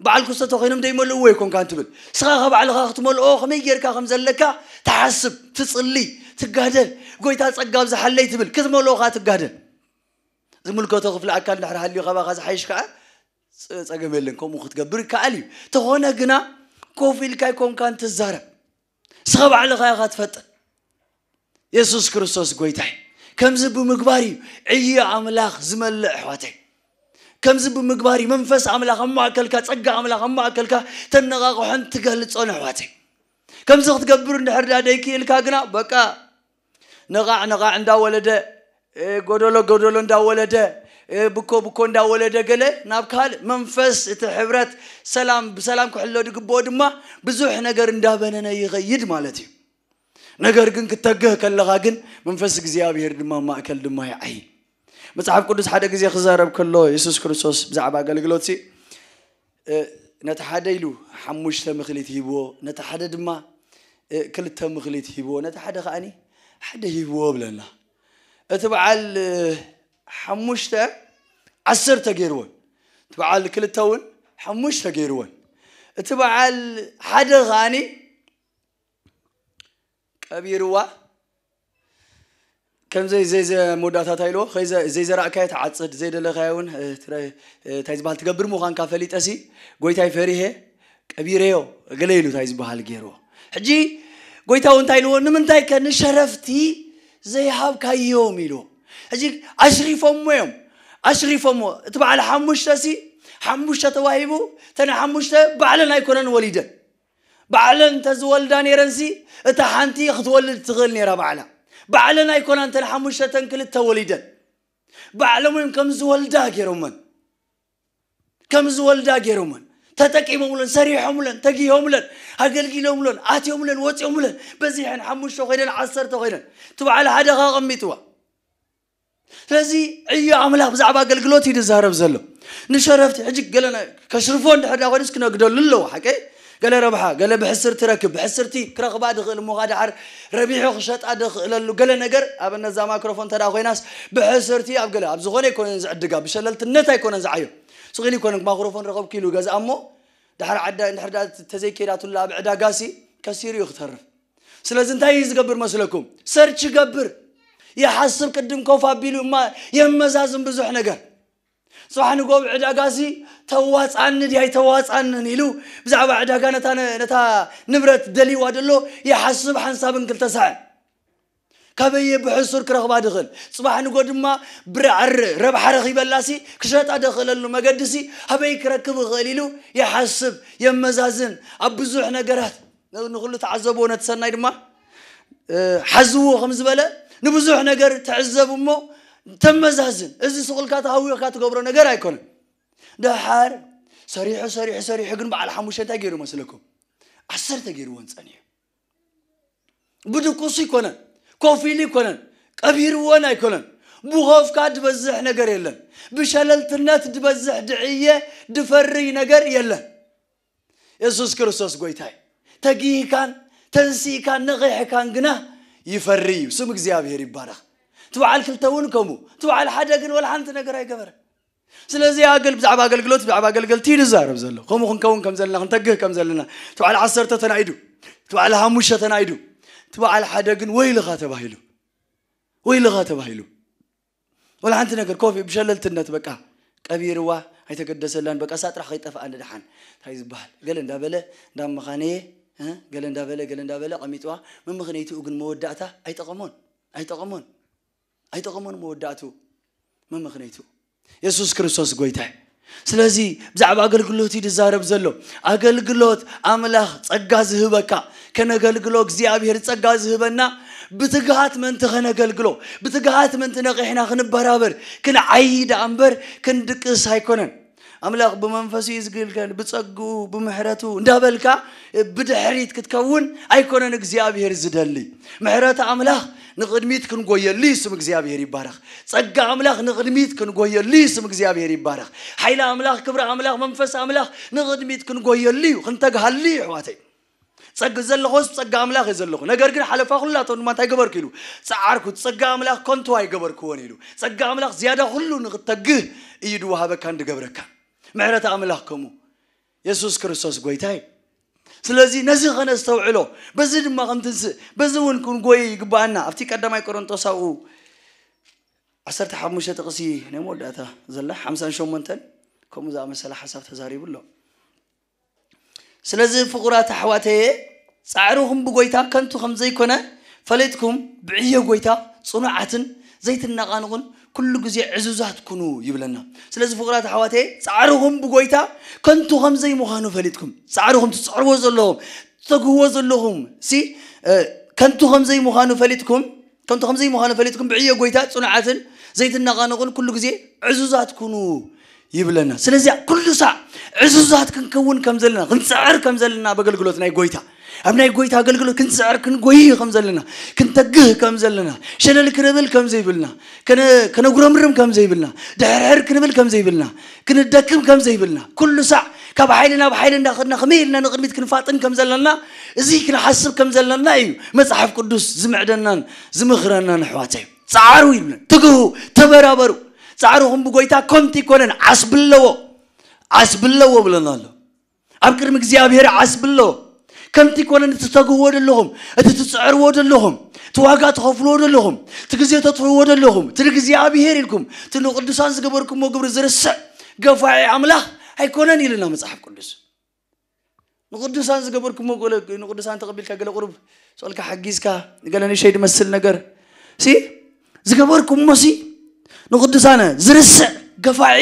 በዓል ክስተ ተኾይኖም ደይመልእዎ ይኮንካን ትብል። ንስኻ ካብ ባዕልኻ ክትመልኦ ከመይ ጌርካ ከም ዘለካ ትሓስብ፣ ትጽሊ፣ ትጋደል። ጎይታ ጸጋ ኣብዝሓለይ ትብል፣ ክትመልኦ ከኣ ትጋደል። ዝምልከቶ ክፍሊ ኣካል እንድሕር ሃልዩ ካባኻ ዝሓይሽ ከኣ ጸ- ጸገም የለን፣ ከምኡ ክትገብር ይከኣል እዩ። ተኾነ ግና ኮፍ ኢልካ ኣይኮንካን ትዛረብ። ንስኻ ባዕልኻ ኢኻ ትፈጥር። የሱስ ክርስቶስ ጎይታይ። ከምዚ ብምግባር እዩ ዕዮ ኣምላኽ ዝመልእ ኣሕዋተይ። ከምዚ ብምግባር እዩ መንፈስ ኣምላኽ ኣብ ማእከልካ፣ ጸጋ ኣምላኽ ኣብ ማእከልካ ተነቓቕሖን ትገልጾን ኣሕዋተይ። ከምዚ ክትገብር እንድሕር ዳ ደይክኢልካ ግና በቃ ነቓዕ ነቓዕ እንዳወለደ፣ ጎደሎ ጎደሎ እንዳወለደ፣ ብኮ ብኮ እንዳወለደ ገለ ናብ ካልእ መንፈስ እቲ ሕብረት ሰላም ብሰላም ክሕሎ ዝግብኦ ድማ ብዙሕ ነገር እንዳበነነ ይኸይድ ማለት እዩ። ነገር ግን ክተግህ ከለኻ ግን መንፈስ እግዚኣብሔር ድማ ማእከል ድማ ይዓይ። መጽሓፍ ቅዱስ ሓደ ግዜ ክዛረብ ከሎ የሱስ ክርስቶስ ብዛዕባ ኣገልግሎት ሲ ነቲ ሓደ ኢሉ ሓሙሽተ ምክሊት ሂብዎ፣ ነቲ ሓደ ድማ ክልተ ምክሊት ሂብዎ፣ ነቲ ሓደ ከዓኒ ሓደ ሂብዎ ብለና። እቲ በዓል ሓሙሽተ ዓሰርተ ገይርዎን፣ እቲ በዓል ክልተ እውን ሓሙሽተ ገይርዎን፣ እቲ በዓል ሓደ ከዓኒ ቀቢርዋ። ከምዘይ ዘይዘ መወዳእታታ ኢልዎ ዘይዘራእካዮ ትዓፅድ ዘይደለካዮ እውን እንታይ ዝበሃል ትገብር ምዃንካ ፈሊጠሲ ጎይታይ ፈሪሄ ቀቢረዮ ገለ ኢሉ እንታይ ዝበሃል ገይርዎ። ሕጂ ጎይታ እውን እንታይ ኢልዎ? ንምንታይ ከ ንሸረፍቲ ዘይሃብካዮም ኢልዎ። ሕጂ ኣሽሪፎሞ እዮም ኣሽሪፎሞ። እቲ በዓል ሓሙሽተ ሲ ሓሙሽተ ተዋሂቡ ተን ሓሙሽተ ባዕለን ኣይኮነን ወሊደን ባዕለን እንተዝወልዳ ነይረንሲ እታ ሓንቲ ክትወልድ ትኽእል ነይራ ባዕላ። ባዕለን ኣይኮናን እተን ሓሙሽተ እተን ክልተ ወሊደን። ባዕሎም እዮም ከም ዝወልዳ ገይሮመን። ከም ዝወልዳ ገይሮመን። ተጠቂሞምለን፣ ሰሪሖምለን፣ ተጊሆምለን፣ ኣገልጊሎምለን፣ ኣትዮምለን፣ ወፂኦምለን። በዚሐን ሓሙሽተ ኮይነን ዓሰርተ ኮይነን። እቲ በዓል ሓደ ከቐሚጥዋ። ስለዚ ዕዮ ኣምላኽ ብዛዕባ ኣገልግሎት እዩ ዝዛረብ ዘሎ። ንሸረፍቲ ሕጂ ገለ ከሽርፎ እንድሕር ዳ ኮይኑስ ክነግደሉ ኣለዎ ሓቀይ። ገለ ረብሓ ገለ ብሕስርቲ ረክብ ብሕስርቲ ክረኽባ ድኽእል እሞ ካ ድሓር ረቢሑ ክሸጣ ድኽእለሉ ገለ ነገር ኣብ እነዛ ማክሮፎን ተዳ ኮይናስ ብሕስርቲ ኣብ ገለ ኣብ ዝኾነ ኣይኮነን ዝዕድጋ ብሸለልትነት ኣይኮነን ዝዓዮ። ስቕ ኢሉ ይኮነን ማክሮፎን ረኸብኩ ኢሉ ገዝኣ እሞ ድሓር ዓዳ እንድሕር ዳ ተዘይከይዳቱላ ኣብ ዕዳጋሲ ከሲሩ እዩ ክተርፍ። ስለዚ እንታይ እዩ ዝገብር መስለኩም? ሰርች ይገብር፣ ይሓስብ፣ ቅድም ኮፍ ኣቢሉ እማ የመዛዝን ብዙሕ ነገር። ጽባሕ ንጎብ ዕዳጋሲ ተዋጻኒ ድያ ኣይተዋጻንን ኢሉ ብዛዕባ ዕዳጋ ነታ ነታ ንብረት ደልይዋ ደሎ ይሓስብ ሓንሳብን ክልተ ሳዕን። ካበየ ብሕሱር ክረኽባ ድኽእል ጽባሕ ንጎ ድማ ብርዓር ረብሓ ረኺበላሲ ክሸጣ ደኽእለሉ መገዲሲ ሃበይ ክረክብ ይኽእል ኢሉ ይሓስብ፣ የመዛዝን ኣብ ብዙሕ ነገራት ንኩሉ ተዓዘብዎ ነቲ ሰናይ ድማ ሓዝዎ ከም ዝበለ ንብዙሕ ነገር ትዕዘብ እሞ ተመዛዝን። እዚ ስቕልካ ተሃዊኽካ ትገብሮ ነገር ኣይኮነን። ደሓር ሰሪሑ ሰሪሑ ሰሪሑ ግን በዓል ሓሙሽተ እንታይ ገይሩ መስለኩም? ዓሰርተ ገይርዎን ጸኒሑ። ብድቁሱ ኣይኮነን፣ ኮፍ ኢሉ ኣይኮነን፣ ቀቢርዎን ኣይኮነን። ብኾፍካ ድበዝሕ ነገር የለን። ብሸለልትነት ድበዝሕ ድዕየ ድፈርይ ነገር የለን። የሱስ ክርስቶስ ጎይታይ ተጊህካን ተንሲእካን ነቒሕካን ግና ይፈሪ እዩ። ስም እግዚኣብሔር ይባረኽ። እቲ በዓል ክልተ እውን ከምኡ፣ እቲ በዓል ሓደ ግን ወላ ሓንቲ ነገር ኣይገበረ። ስለዚ ኣገል ብዛዕባ ኣገልግሎት ብዛዕባ ኣገልገልቲ እዩ ዝዛረብ ዘሎ። ከምኡ ክንከውን ከም ዘለና ክንተግህ ከም ዘለና እቲ በዓል ዓሰርተ ተናኢዱ፣ እቲ በዓል ሓሙሽተ ተናኢዱ፣ እቲ በዓል ሓደ ግን ወይልኻ ተባሂሉ፣ ወይልኻ ተባሂሉ። ወላ ሓንቲ ነገር ኮፍ ብሸለልትነት በቃ ቀቢርዋ ኣይተገደሰላን በቃ ሳጥራሕ ከይጠፍኣ ንድሓን እንታይ ዝበሃል ገለ እንዳበለ እንዳመኻነየ ገለ እንዳበለ ገለ እንዳበለ ቀሚጥዋ። መምኽነይትኡ ግን መወዳእታ ኣይጠቐሞን ኣይጠቐሞን ኣይጠቐሞን መወዳእትኡ መምኽነይትኡ የሱስ ክርስቶስ ጎይታ። ስለዚ ብዛዕባ ኣገልግሎት እዩ ዝዛረብ ዘሎ። ኣገልግሎት ኣምላኽ ጸጋ ዝህበካ ከነገልግሎ እግዚኣብሔር ጸጋ ዝህበና ብትግሃት ምእንቲ ከነገልግሎ ብትግሃት ምእንቲ ነቒሕና ክንበራበር ክንዓይ ደኣ እምበር ክንድቅስ ኣይኮነን። ኣምላኽ ብመንፈሱ እዩ ዝግልገል ብጸግኡ ብምሕረቱ እንዳበልካ ብድሕሪት ክትከውን ኣይኮነን እግዚኣብሔር ዝደሊ። ምሕረት ኣምላኽ ንቕድሚት ክንጎየሉ እዩ ስም እግዚኣብሔር ይባረኽ። ጸጋ ኣምላኽ ንቕድሚት ክንጎየሉ እዩ ስም እግዚኣብሔር ይባረኽ። ሓይሊ ኣምላኽ ክብሪ ኣምላኽ መንፈስ ኣምላኽ ንቕድሚት ክንጎየሉ እዩ ክንተግሃሉ እዩ ኣሕዋተይ። ጸግ ዘለኹስ ጸጋ ኣምላኽ እየ ዘለኹ፣ ነገር ግን ሓለፋ ኩላቶም ድማ እንታይ ገበርኩ ኢሉ ጸዓርኩ። ጸጋ ኣምላኽ ከንቱ ኣይገበርክዎን ኢሉ። ጸጋ ኣምላኽ ዝያዳ ኩሉ ንኽተግህ እዩ ድወሃበካን ድገብረካ። ምሕረት ኣምላኽ ከምኡ። የሱስ ክርስቶስ ጎይታ እዩ። ስለዚ ነዚ ኸነስተውዕሎ፣ በዚ ድማ ከም ትንስእ፣ በዚ እውን ክንጎይ ይግባኣና። ኣብቲ ቀዳማይ ቆሮንጦስ ኣብኡ ዓሰርተ ሓሙሽተ ጥቕሲ ናይ መወዳእታ ዘላ ሓምሳን ሸሞንተን ከምኡ ዝኣመሰለ ሓሳብ ተዛሪቡ ኣሎ። ስለዚ ፍቑራት ኣሕዋተየ፣ ጻዕርኹም ብጎይታ ከንቱ ከም ዘይኮነ ፈሊጥኩም፣ ብዕዮ ጎይታ ጽኑዓትን ዘይትነቓንቑን ኩሉ ግዜ ዕዙዛት ኩኑ ይብለና። ስለዚ ፍቑራት ኣሕዋተየ፣ ጻዕርኹም ብጎይታ ከንቱ ከም ዘይምዃኑ ፈሊጥኩም፣ ጻዕርኹም ትጽዕርዎ ዘለኹም፣ ትተግህዎ ዘለኹም ሲ ከንቱ ከም ዘይምዃኑ ፈሊጥኩም፣ ከንቱ ከም ዘይምዃኑ ፈሊጥኩም፣ ብዕዮ ጎይታ ጽኑዓትን ዘይትነቓንቑን ኩሉ ግዜ ዕዙዛት ኩኑ ይብለና። ስለዚ ኩሉ ሳዕ ዕዙዛት ክንከውን ከም ዘለና፣ ክንጽዕር ከም ዘለና ኣብ ኣገልግሎት ናይ ጎይታ፣ ኣብ ናይ ጎይታ ኣገልግሎት ክንጽዕር ክንጎይ ከም ዘለና፣ ክንተግህ ከም ዘለና፣ ሸለል ክንብል ከም ዘይብልና፣ ከነ- ከነጉረምርም ከም ዘይብልና፣ ድሕርሕር ክንብል ከም ዘይብልና፣ ክንደክም ከም ዘይብልና፣ ኩሉ ሳዕ ካብ ሓይሊ ናብ ሓይሊ እንዳኸድና ከመይ ኢልና ንቕድሚት ክንፋጥን ከም ዘለና፣ እዚ ክንሓስብ ከም ዘለና እዩ መጽሓፍ ቅዱስ ዝምዕደናን ዝምኽረናን ኣሕዋተይ። ጸዓሩ ይብለን፣ ትግሁ፣ ተበራበሩ። ጻዕርኹም ብጎይታ ከንቱ ይኮነን፣ ዓስቢ ኣለዎ፣ ዓስቢ ኣለዎ ብለና ኣሎ። ኣብ ቅድሚ እግዚኣብሔር ዓስቢ ኣለዎ። ከንቱ ይኮነን እቲ ተግህዎ ዘለኹም፣ እቲ ትጽዕርዎ ዘለኹም፣ እቲ ዋጋ ትኸፍልዎ ዘለኹም፣ እቲ ግዜ ተጥፍእዎ ዘለኹም፣ እቲ ንእግዚኣብሔር ኢልኩም፣ እቲ ንቅዱሳን ዝገበርኩምዎ ግብሪ ዝርስዕ ገፋዒ ኣምላኽ ኣይኮነን ኢልና መጽሓፍ ቅዱስ። ንቅዱሳን ዝገበርኩምዎ ገለ፣ ንቅዱሳን ተቐቢልካ ገለ ቁሩብ ስቕልካ ሓጊዝካ፣ ገለ ንእሽተይ ዝመስል ነገር ሲ ዝገበርኩሞ ሲ ንቅዱሳን ዝርስዕ ገፋዒ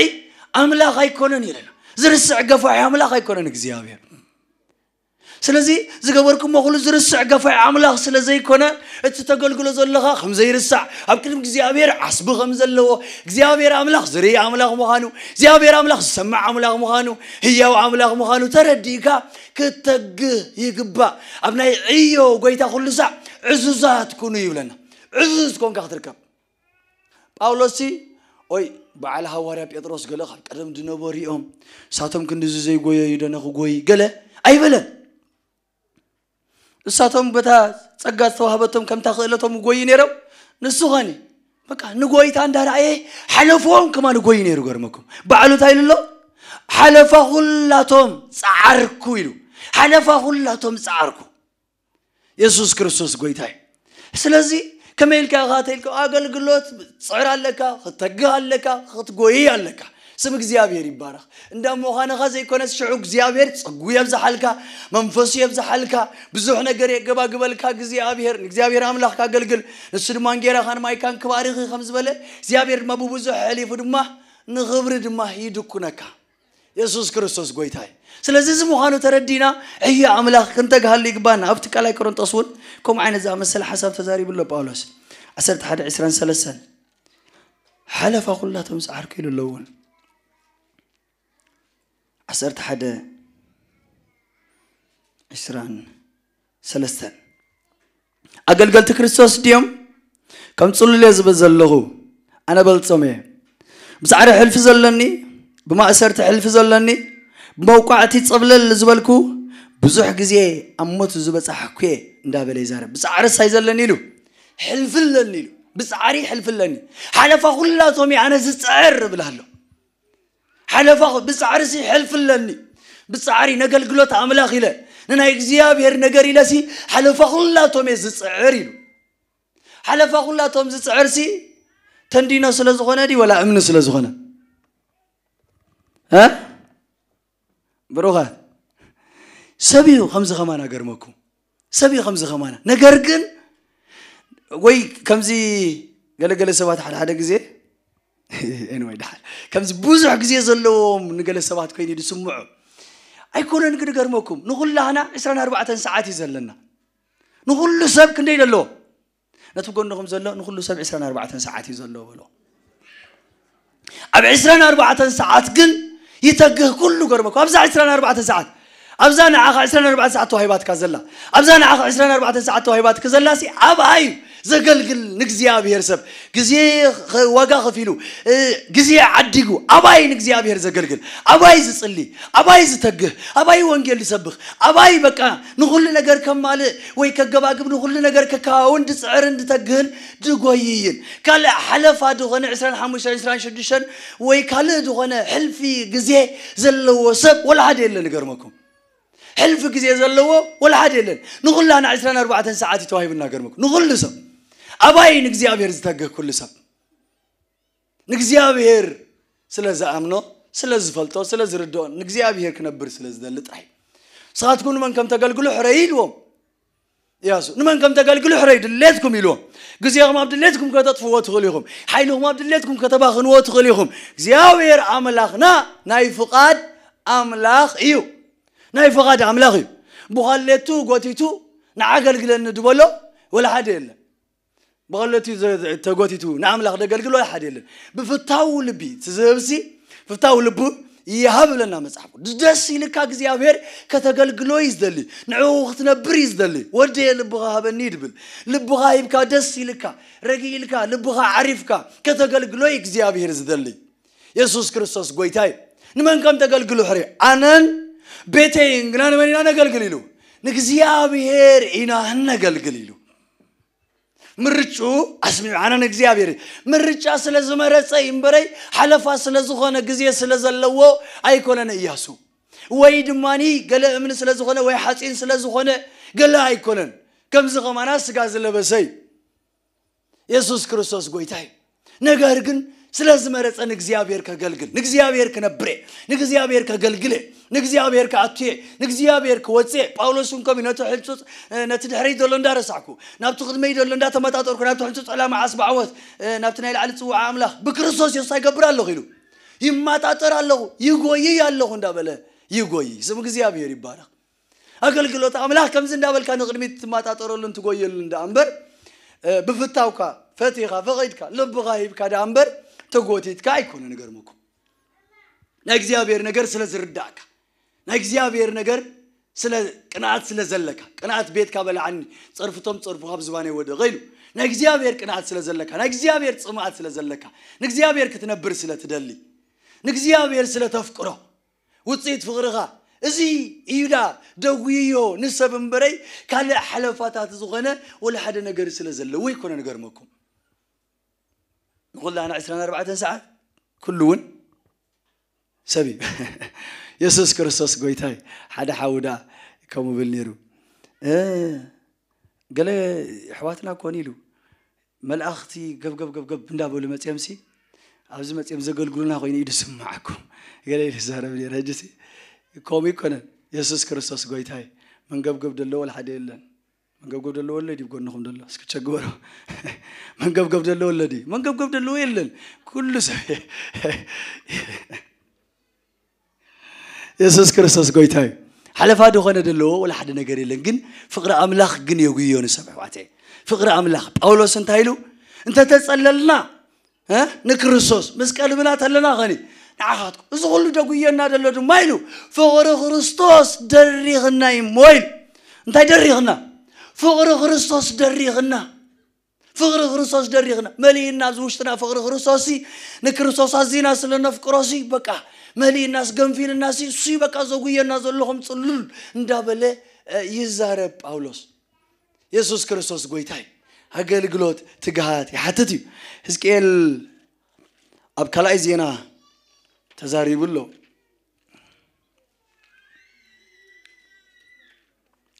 ኣምላኽ ኣይኮነን ኢልና። ዝርስዕ ገፋዒ ኣምላኽ ኣይኮነን እግዚኣብሔር። ስለዚ ዝገበርኩሞ ኩሉ ዝርስዕ ገፋዒ ኣምላኽ ስለ ዘይኮነ፣ እቲ ተገልግሎ ዘለኻ ከም ዘይርሳዕ፣ ኣብ ቅድሚ እግዚኣብሔር ዓስቢ ከም ዘለዎ፣ እግዚኣብሔር ኣምላኽ ዝርኢ ኣምላኽ ምዃኑ፣ እግዚኣብሔር ኣምላኽ ዝሰምዕ ኣምላኽ ምዃኑ፣ ህያው ኣምላኽ ምዃኑ ተረዲእካ ክተግህ ይግባእ። ኣብ ናይ ዕዮ ጎይታ ኩሉ ሳዕ ዕዙዛት ኩኑ ይብለና። ዕዙዝ ኮንካ ክትርከብ። ጳውሎስ ሲ ኦይ በዓል ሃዋርያ ጴጥሮስ ገለ ካብ ቀደም ዝነበሩ እዮም፣ ንሳቶም ክንድዚ ዘይጎየዩ ዶ ነኽጎይ ገለ ኣይበለን። እሳቶም በታ ጸጋ ዝተዋህበቶም ከምታ ክእለቶም ይጎዩ ነይሮም። ንሱ ኸኒ በቃ ንጎይታ እንዳረኣየ ሓለፎም ከማን ይጎዩ ነይሩ። ገርመኩም ባዕሉ እንታይ ኢሉ ኣሎ? ሓለፋ ኩላቶም ጸዓርኩ ኢሉ። ሓለፋ ኩላቶም ጸዓርኩ። የሱስ ክርስቶስ ጎይታ እዩ። ስለዚ ከመይ ኢልካ ኢኻ ተይልካ ኣገልግሎት ጽዕር ኣለካ፣ ክትተግህ ኣለካ፣ ክትጎይ ኣለካ። ስም እግዚኣብሔር ይባረኽ። እንዳ ምዃንኻ ዘይኮነስ ሽዑ እግዚኣብሔር ጸጉ የብዝሓልካ፣ መንፈሱ የብዝሓልካ፣ ብዙሕ ነገር የገባግበልካ እግዚኣብሔር። ንእግዚኣብሔር ኣምላኽ ካገልግል፣ ንሱ ድማ እንጌራኻን ማይካን ክባርኽ እዩ ከም ዝበለ፣ እግዚኣብሔር ድማ ብብዙሕ ኣሕሊፉ ድማ ንኽብሪ ድማ ይድኩነካ። የሱስ ክርስቶስ ጎይታ እዩ። ስለዚ እዚ ምዃኑ ተረዲና ዕዮ ኣምላኽ ክንተግሃሉ ይግባና። ኣብቲ ካልኣይ ቆሮንጦስ እውን ከምኡ ዓይነት ዝኣመሰለ ሓሳብ ተዛሪቡ ኣሎ ጳውሎስ። ዓሰርተ ሓደ ዕስራን ሰለስተን ሓለፋ ኩላቶም ዝዓርኩ ኢሉ ኣሎ እውን። ዓሰርተ ሓደ ዕስራን ሰለስተን ኣገልገልቲ ክርስቶስ ድዮም? ከም ጽሉል እየ ዝብል ዘለኹ ኣነ በልጾም እየ። ብጻዕሪ ሕልፊ ዘለኒ፣ ብማእሰርቲ ሕልፊ ዘለኒ፣ ብመውቃዕቲ ጸብለል ዝበልኩ፣ ብዙሕ ግዜ ኣብ ሞት ዝበጻሕኩ እየ እንዳበለ ይዛረብ። ብጻዕሪ ሳይ ዘለኒ ኢሉ፣ ሕልፊ ኣለኒ ኢሉ፣ ብጻዕሪ ሕልፊ ኣለኒ። ሓለፋ ኩላቶም እየ ኣነ ዝጽዕር እብል ኣሎ። ሓለፋ ብጻዕሪ ሲ ሕልፊ ኣለኒ። ብጻዕሪ ነገልግሎት ኣምላኽ ኢለ፣ ንናይ እግዚኣብሔር ነገር ኢለ ሲ ሓለፋ ኩላቶም እየ ዝጽዕር ኢሉ። ሓለፋ ኩላቶም ዝጽዕር ሲ ተንዲኖ ስለ ዝኾነ ድዩ ወላ እምኒ ስለ ዝኾነ? እ? ብሩኻት፣ ሰብ እዩ ከምዚ ከማና ገርመኩም። ሰብ እዩ ከምዚ ከማና። ነገር ግን ወይ ከምዚ ገለገለ ሰባት ሓደ ሓደ ግዜ፣ anyway፣ ደሓር ከምዚ ብዙሕ ግዜ ዘለዎም ንገለ ሰባት ኮይኑ ዝስምዑ ኣይኮነን። ግን ገርመኩም፣ ንኹላህና ዕስራን ኣርባዕተን ሰዓት እዩ ዘለና። ንኹሉ ሰብ ክንደይ ዘለዎ? ነቲ ጎንኹም ዘሎ ንኹሉ ሰብ ዕስራን ኣርባዕተን ሰዓት እዩ ዘለዎ በሎ። ኣብ ዕስራን ኣርባዕተን ሰዓት ግን ይተግህ ኩሉ። ገርመኩም፣ ኣብዛ ዕስራን ኣርባዕተን ሰዓት፣ ኣብዛ ንዓኻ ዕስራን ኣርባዕተን ሰዓት ተዋሂባትካ ዘላ፣ ኣብዛ ንዓኻ ዕስራን ኣርባዕተን ሰዓት ተዋሂባትካ ዘላ ሲ ኣብኣ እዩ ዘገልግል ንእግዚኣብሔር ሰብ ግዜ ኸ- ዋጋ ከፊሉ እ፣ ግዜ ዓዲጉ ኣባይ ንእግዚኣብሔር ዘገልግል ኣባይ ዝጽሊ ኣባይ ዝተግህ ኣባይ ወንጌል ዝሰብኽ ኣባይ በቃ ንኹሉ ነገር ከማልእ ወይ ከገባግብ ንኹሉ ነገር ከከዋውን ዝጽዕርን ዝተግህን ዝጎይይን ካልእ ሓለፋ ዝኾነ ዕስራን ሓሙሽተን ዕስራን ሽዱሽተን ወይ ካልእ ዝኾነ ሕልፊ ግዜ ዘለዎ ሰብ ወላ ሓደ የለን። ንገርመኩም ሕልፊ ግዜ ዘለዎ ወላ ሓደ የለን። ንኹላና ዕስራን ኣርባዕተን ሰዓት እዩ ተዋሂቡና። ገርመኩም ንኹሉ ሰብ ኣባይ ንእግዚኣብሔር ዝተግህ ኩሉ ሰብ ንእግዚኣብሔር ስለ ዝኣምኖ ስለ ዝፈልጦ ስለ ዝርድኦ ንእግዚኣብሔር ክነብር ስለ ዝደሊ ጥራይ ንስኻትኩም ንመን ከም ተገልግሉ ሕረይ ኢልዎም። ያሱ ንመን ከም ተገልግሉ ሕረይ ድሌትኩም ኢልዎም። ግዜኹም ኣብ ድሌትኩም ከተጥፍዎ ትኽእሉ ኢኹም። ሓይልኹም ኣብ ድሌትኩም ከተባኽንዎ ትኽእሉ ኢኹም። እግዚኣብሔር ኣምላኽና ናይ ፍቓድ ኣምላኽ እዩ። ናይ ፍቓድ ኣምላኽ እዩ። ብዃሌቱ ጎቲቱ ንዓገልግለኒ ድበሎ ወላ ሓደ የለን። ብቐለቱ ተጎቲቱ ንኣምላኽ ደገልግሎ ሓደ የለን። ብፍታው ልቢ ትዝህብሲ ፍታው ልቡ ይሃብ ብለና መጽሓፍ ቅዱስ። ደስ ኢልካ እግዚኣብሔር ከተገልግሎ እዩ ዝደሊ። ንዕኡ ክትነብር እዩ ዝደሊ። ወደየ ልብኻ ሃበኒ ድብል። ልብኻ ሂብካ ደስ ኢልካ ረጊ ኢልካ ልብኻ ዓሪፍካ ከተገልግሎ እዩ እግዚኣብሔር ዝደሊ። የሱስ ክርስቶስ ጎይታ እዩ። ንመን ከም ተገልግሉ ሕሪ ኣነን ቤተይን ግና ንመን ኢና ነገልግል ኢሉ ንእግዚኣብሔር ኢና ነገልግል ኢሉ ምርጭኡ ኣስሚዑ። ኣነ ንእግዚኣብሔር ምርጫ ስለ ዝመረጸ እምበረይ ሓለፋ ስለ ዝኾነ ግዜ ስለ ዘለዎ ኣይኮነን እያሱ። ወይ ድማ ገለ እምኒ ስለ ዝኾነ ወይ ሓፂን ስለ ዝኾነ ገለ ኣይኮነን። ከምዚ ከማና ስጋ ዝለበሰ እዩ። የሱስ ክርስቶስ ጎይታ እዩ። ነገር ግን ስለ ዝመረጸ ንእግዚኣብሔር ከገልግል ንእግዚኣብሔር ክነብር እየ ንእግዚኣብሔር ከገልግል እየ ንእግዚኣብሔር ክኣቱ እየ ንእግዚኣብሔር ክወፅእ እየ። ጳውሎስ እውን ከምኡ ነቲ ሕንፁፅ ነቲ ድሕረይ ዘሎ እንዳረሳዕኩ ናብቲ ቅድመይ ዘሎ እንዳተመጣጠርኩ ናብቲ ሕንፁፅ ዕላማ ዓስቢ ዓወት ናብቲ ናይ ላዕሊ ፅዋዓ ኣምላኽ ብክርስቶስ የሱስ ኣይገብር ኣለኹ ኢሉ ይመጣጠር ኣለኹ ይጎይይ ኣለኹ እንዳበለ ይጎይይ። ስም እግዚኣብሔር ይባረኽ። ኣገልግሎት ኣምላኽ ከምዚ እንዳበልካ ንቕድሚት ትመጣጠረሉን ትጎየሉን ደኣ እምበር ብፍታውካ ፈቲኻ ፈቒድካ ልብኻ ሂብካ ደኣ እምበር ተጎቲትካ ኣይኮነ። ንገርመኩም ናይ እግዚኣብሔር ነገር ስለ ዝርዳእካ ናይ እግዚኣብሔር ነገር ስለ ቅንኣት ስለ ዘለካ ቅንኣት ቤትካ በላዓኒ ጸርፍቶም ጸርፉ ካብ ዝባነይ ወደቐ ኢሉ ናይ እግዚኣብሔር ቅንኣት ስለ ዘለካ ናይ እግዚኣብሔር ጽምኣት ስለ ዘለካ ንእግዚኣብሔር ክትነብር ስለ ትደሊ ንእግዚኣብሔር ስለ ተፍቅሮ ውፅኢት ፍቕርኻ እዚ እዩዳ ደጉይዮ ንሰብ እምበረይ ካልእ ሓለፋታት ዝኾነ ወላ ሓደ ነገር ስለ ዘለዎ ይኮነ ንገርመኩም። ንኩላና ዕስራን ኣርባዕተን ሰዓት ኩሉ እውን ሰብ እዩ። የሱስ ክርስቶስ ጎይታይ ሓደ ሓውዳ ከምኡ ብል ነይሩ። ገለ ኣሕዋትና ኮን ኢሉ መላእኽቲ ገብገብ ገብገብ እንዳበሉ መፅኦም ሲ ኣብዚ መፅኦም ዘገልግሉና ኮይኑ እዩ ዝስማዓኩም። ገለ ኢሉ ዝዛረብ ነይረ። ሕጂ ሲ ከምኡ ይኮነን። የሱስ ክርስቶስ ጎይታ እዩ። መንገብገብ ዘለዎ ወላ ሓደ የለን። መንገብገብ ዘለዎ ኣሎ ድዩ ጎንኹም ዘሎ? እስኪ ቸግበሮ። መንገብገብ ዘለዎ ኣሎ ድዩ? መንገብገብ ዘለዎ የለን። ኩሉ ሰብ የሱስ ክርስቶስ ጎይታ እዩ። ሓለፋ ዝኾነ ዘለዎ ወላ ሓደ ነገር የለን። ግን ፍቕሪ ኣምላኽ ግን የጉዮ ንሰብ ኣሕዋተይ። ፍቕሪ ኣምላኽ ጳውሎስ እንታይ ኢሉ እንተተጸለልና ንክርስቶስ ምስ ቀልብና ተለና ኸኒ ንዓኻትኩም እዚ ኩሉ ደጉየና ደሎ ድማ ኢሉ ፍቕሪ ክርስቶስ ደሪኽና እሞ ኢሉ እንታይ ደሪኽና ፍቕሪ ክርስቶስ ደሪኽና ፍቕሪ ክርስቶስ ደሪኽና መሊእና ኣብዚ ውሽጥና ፍቕሪ ክርስቶስ ንክርስቶስ ኣዚና ስለ ነፍቅሮሲ በቃ መሊእናስ ገንፊልናሲ እሱይ በቃ ዘጉየና ዘለኹም ፅሉል እንዳበለ ይዛረብ ጳውሎስ። የሱስ ክርስቶስ ጎይታይ ኣገልግሎት ትግሃት ይሓትት እዩ። ሕዝቅኤል ኣብ ካልኣይ ዜና ተዛሪቡ ኣሎ።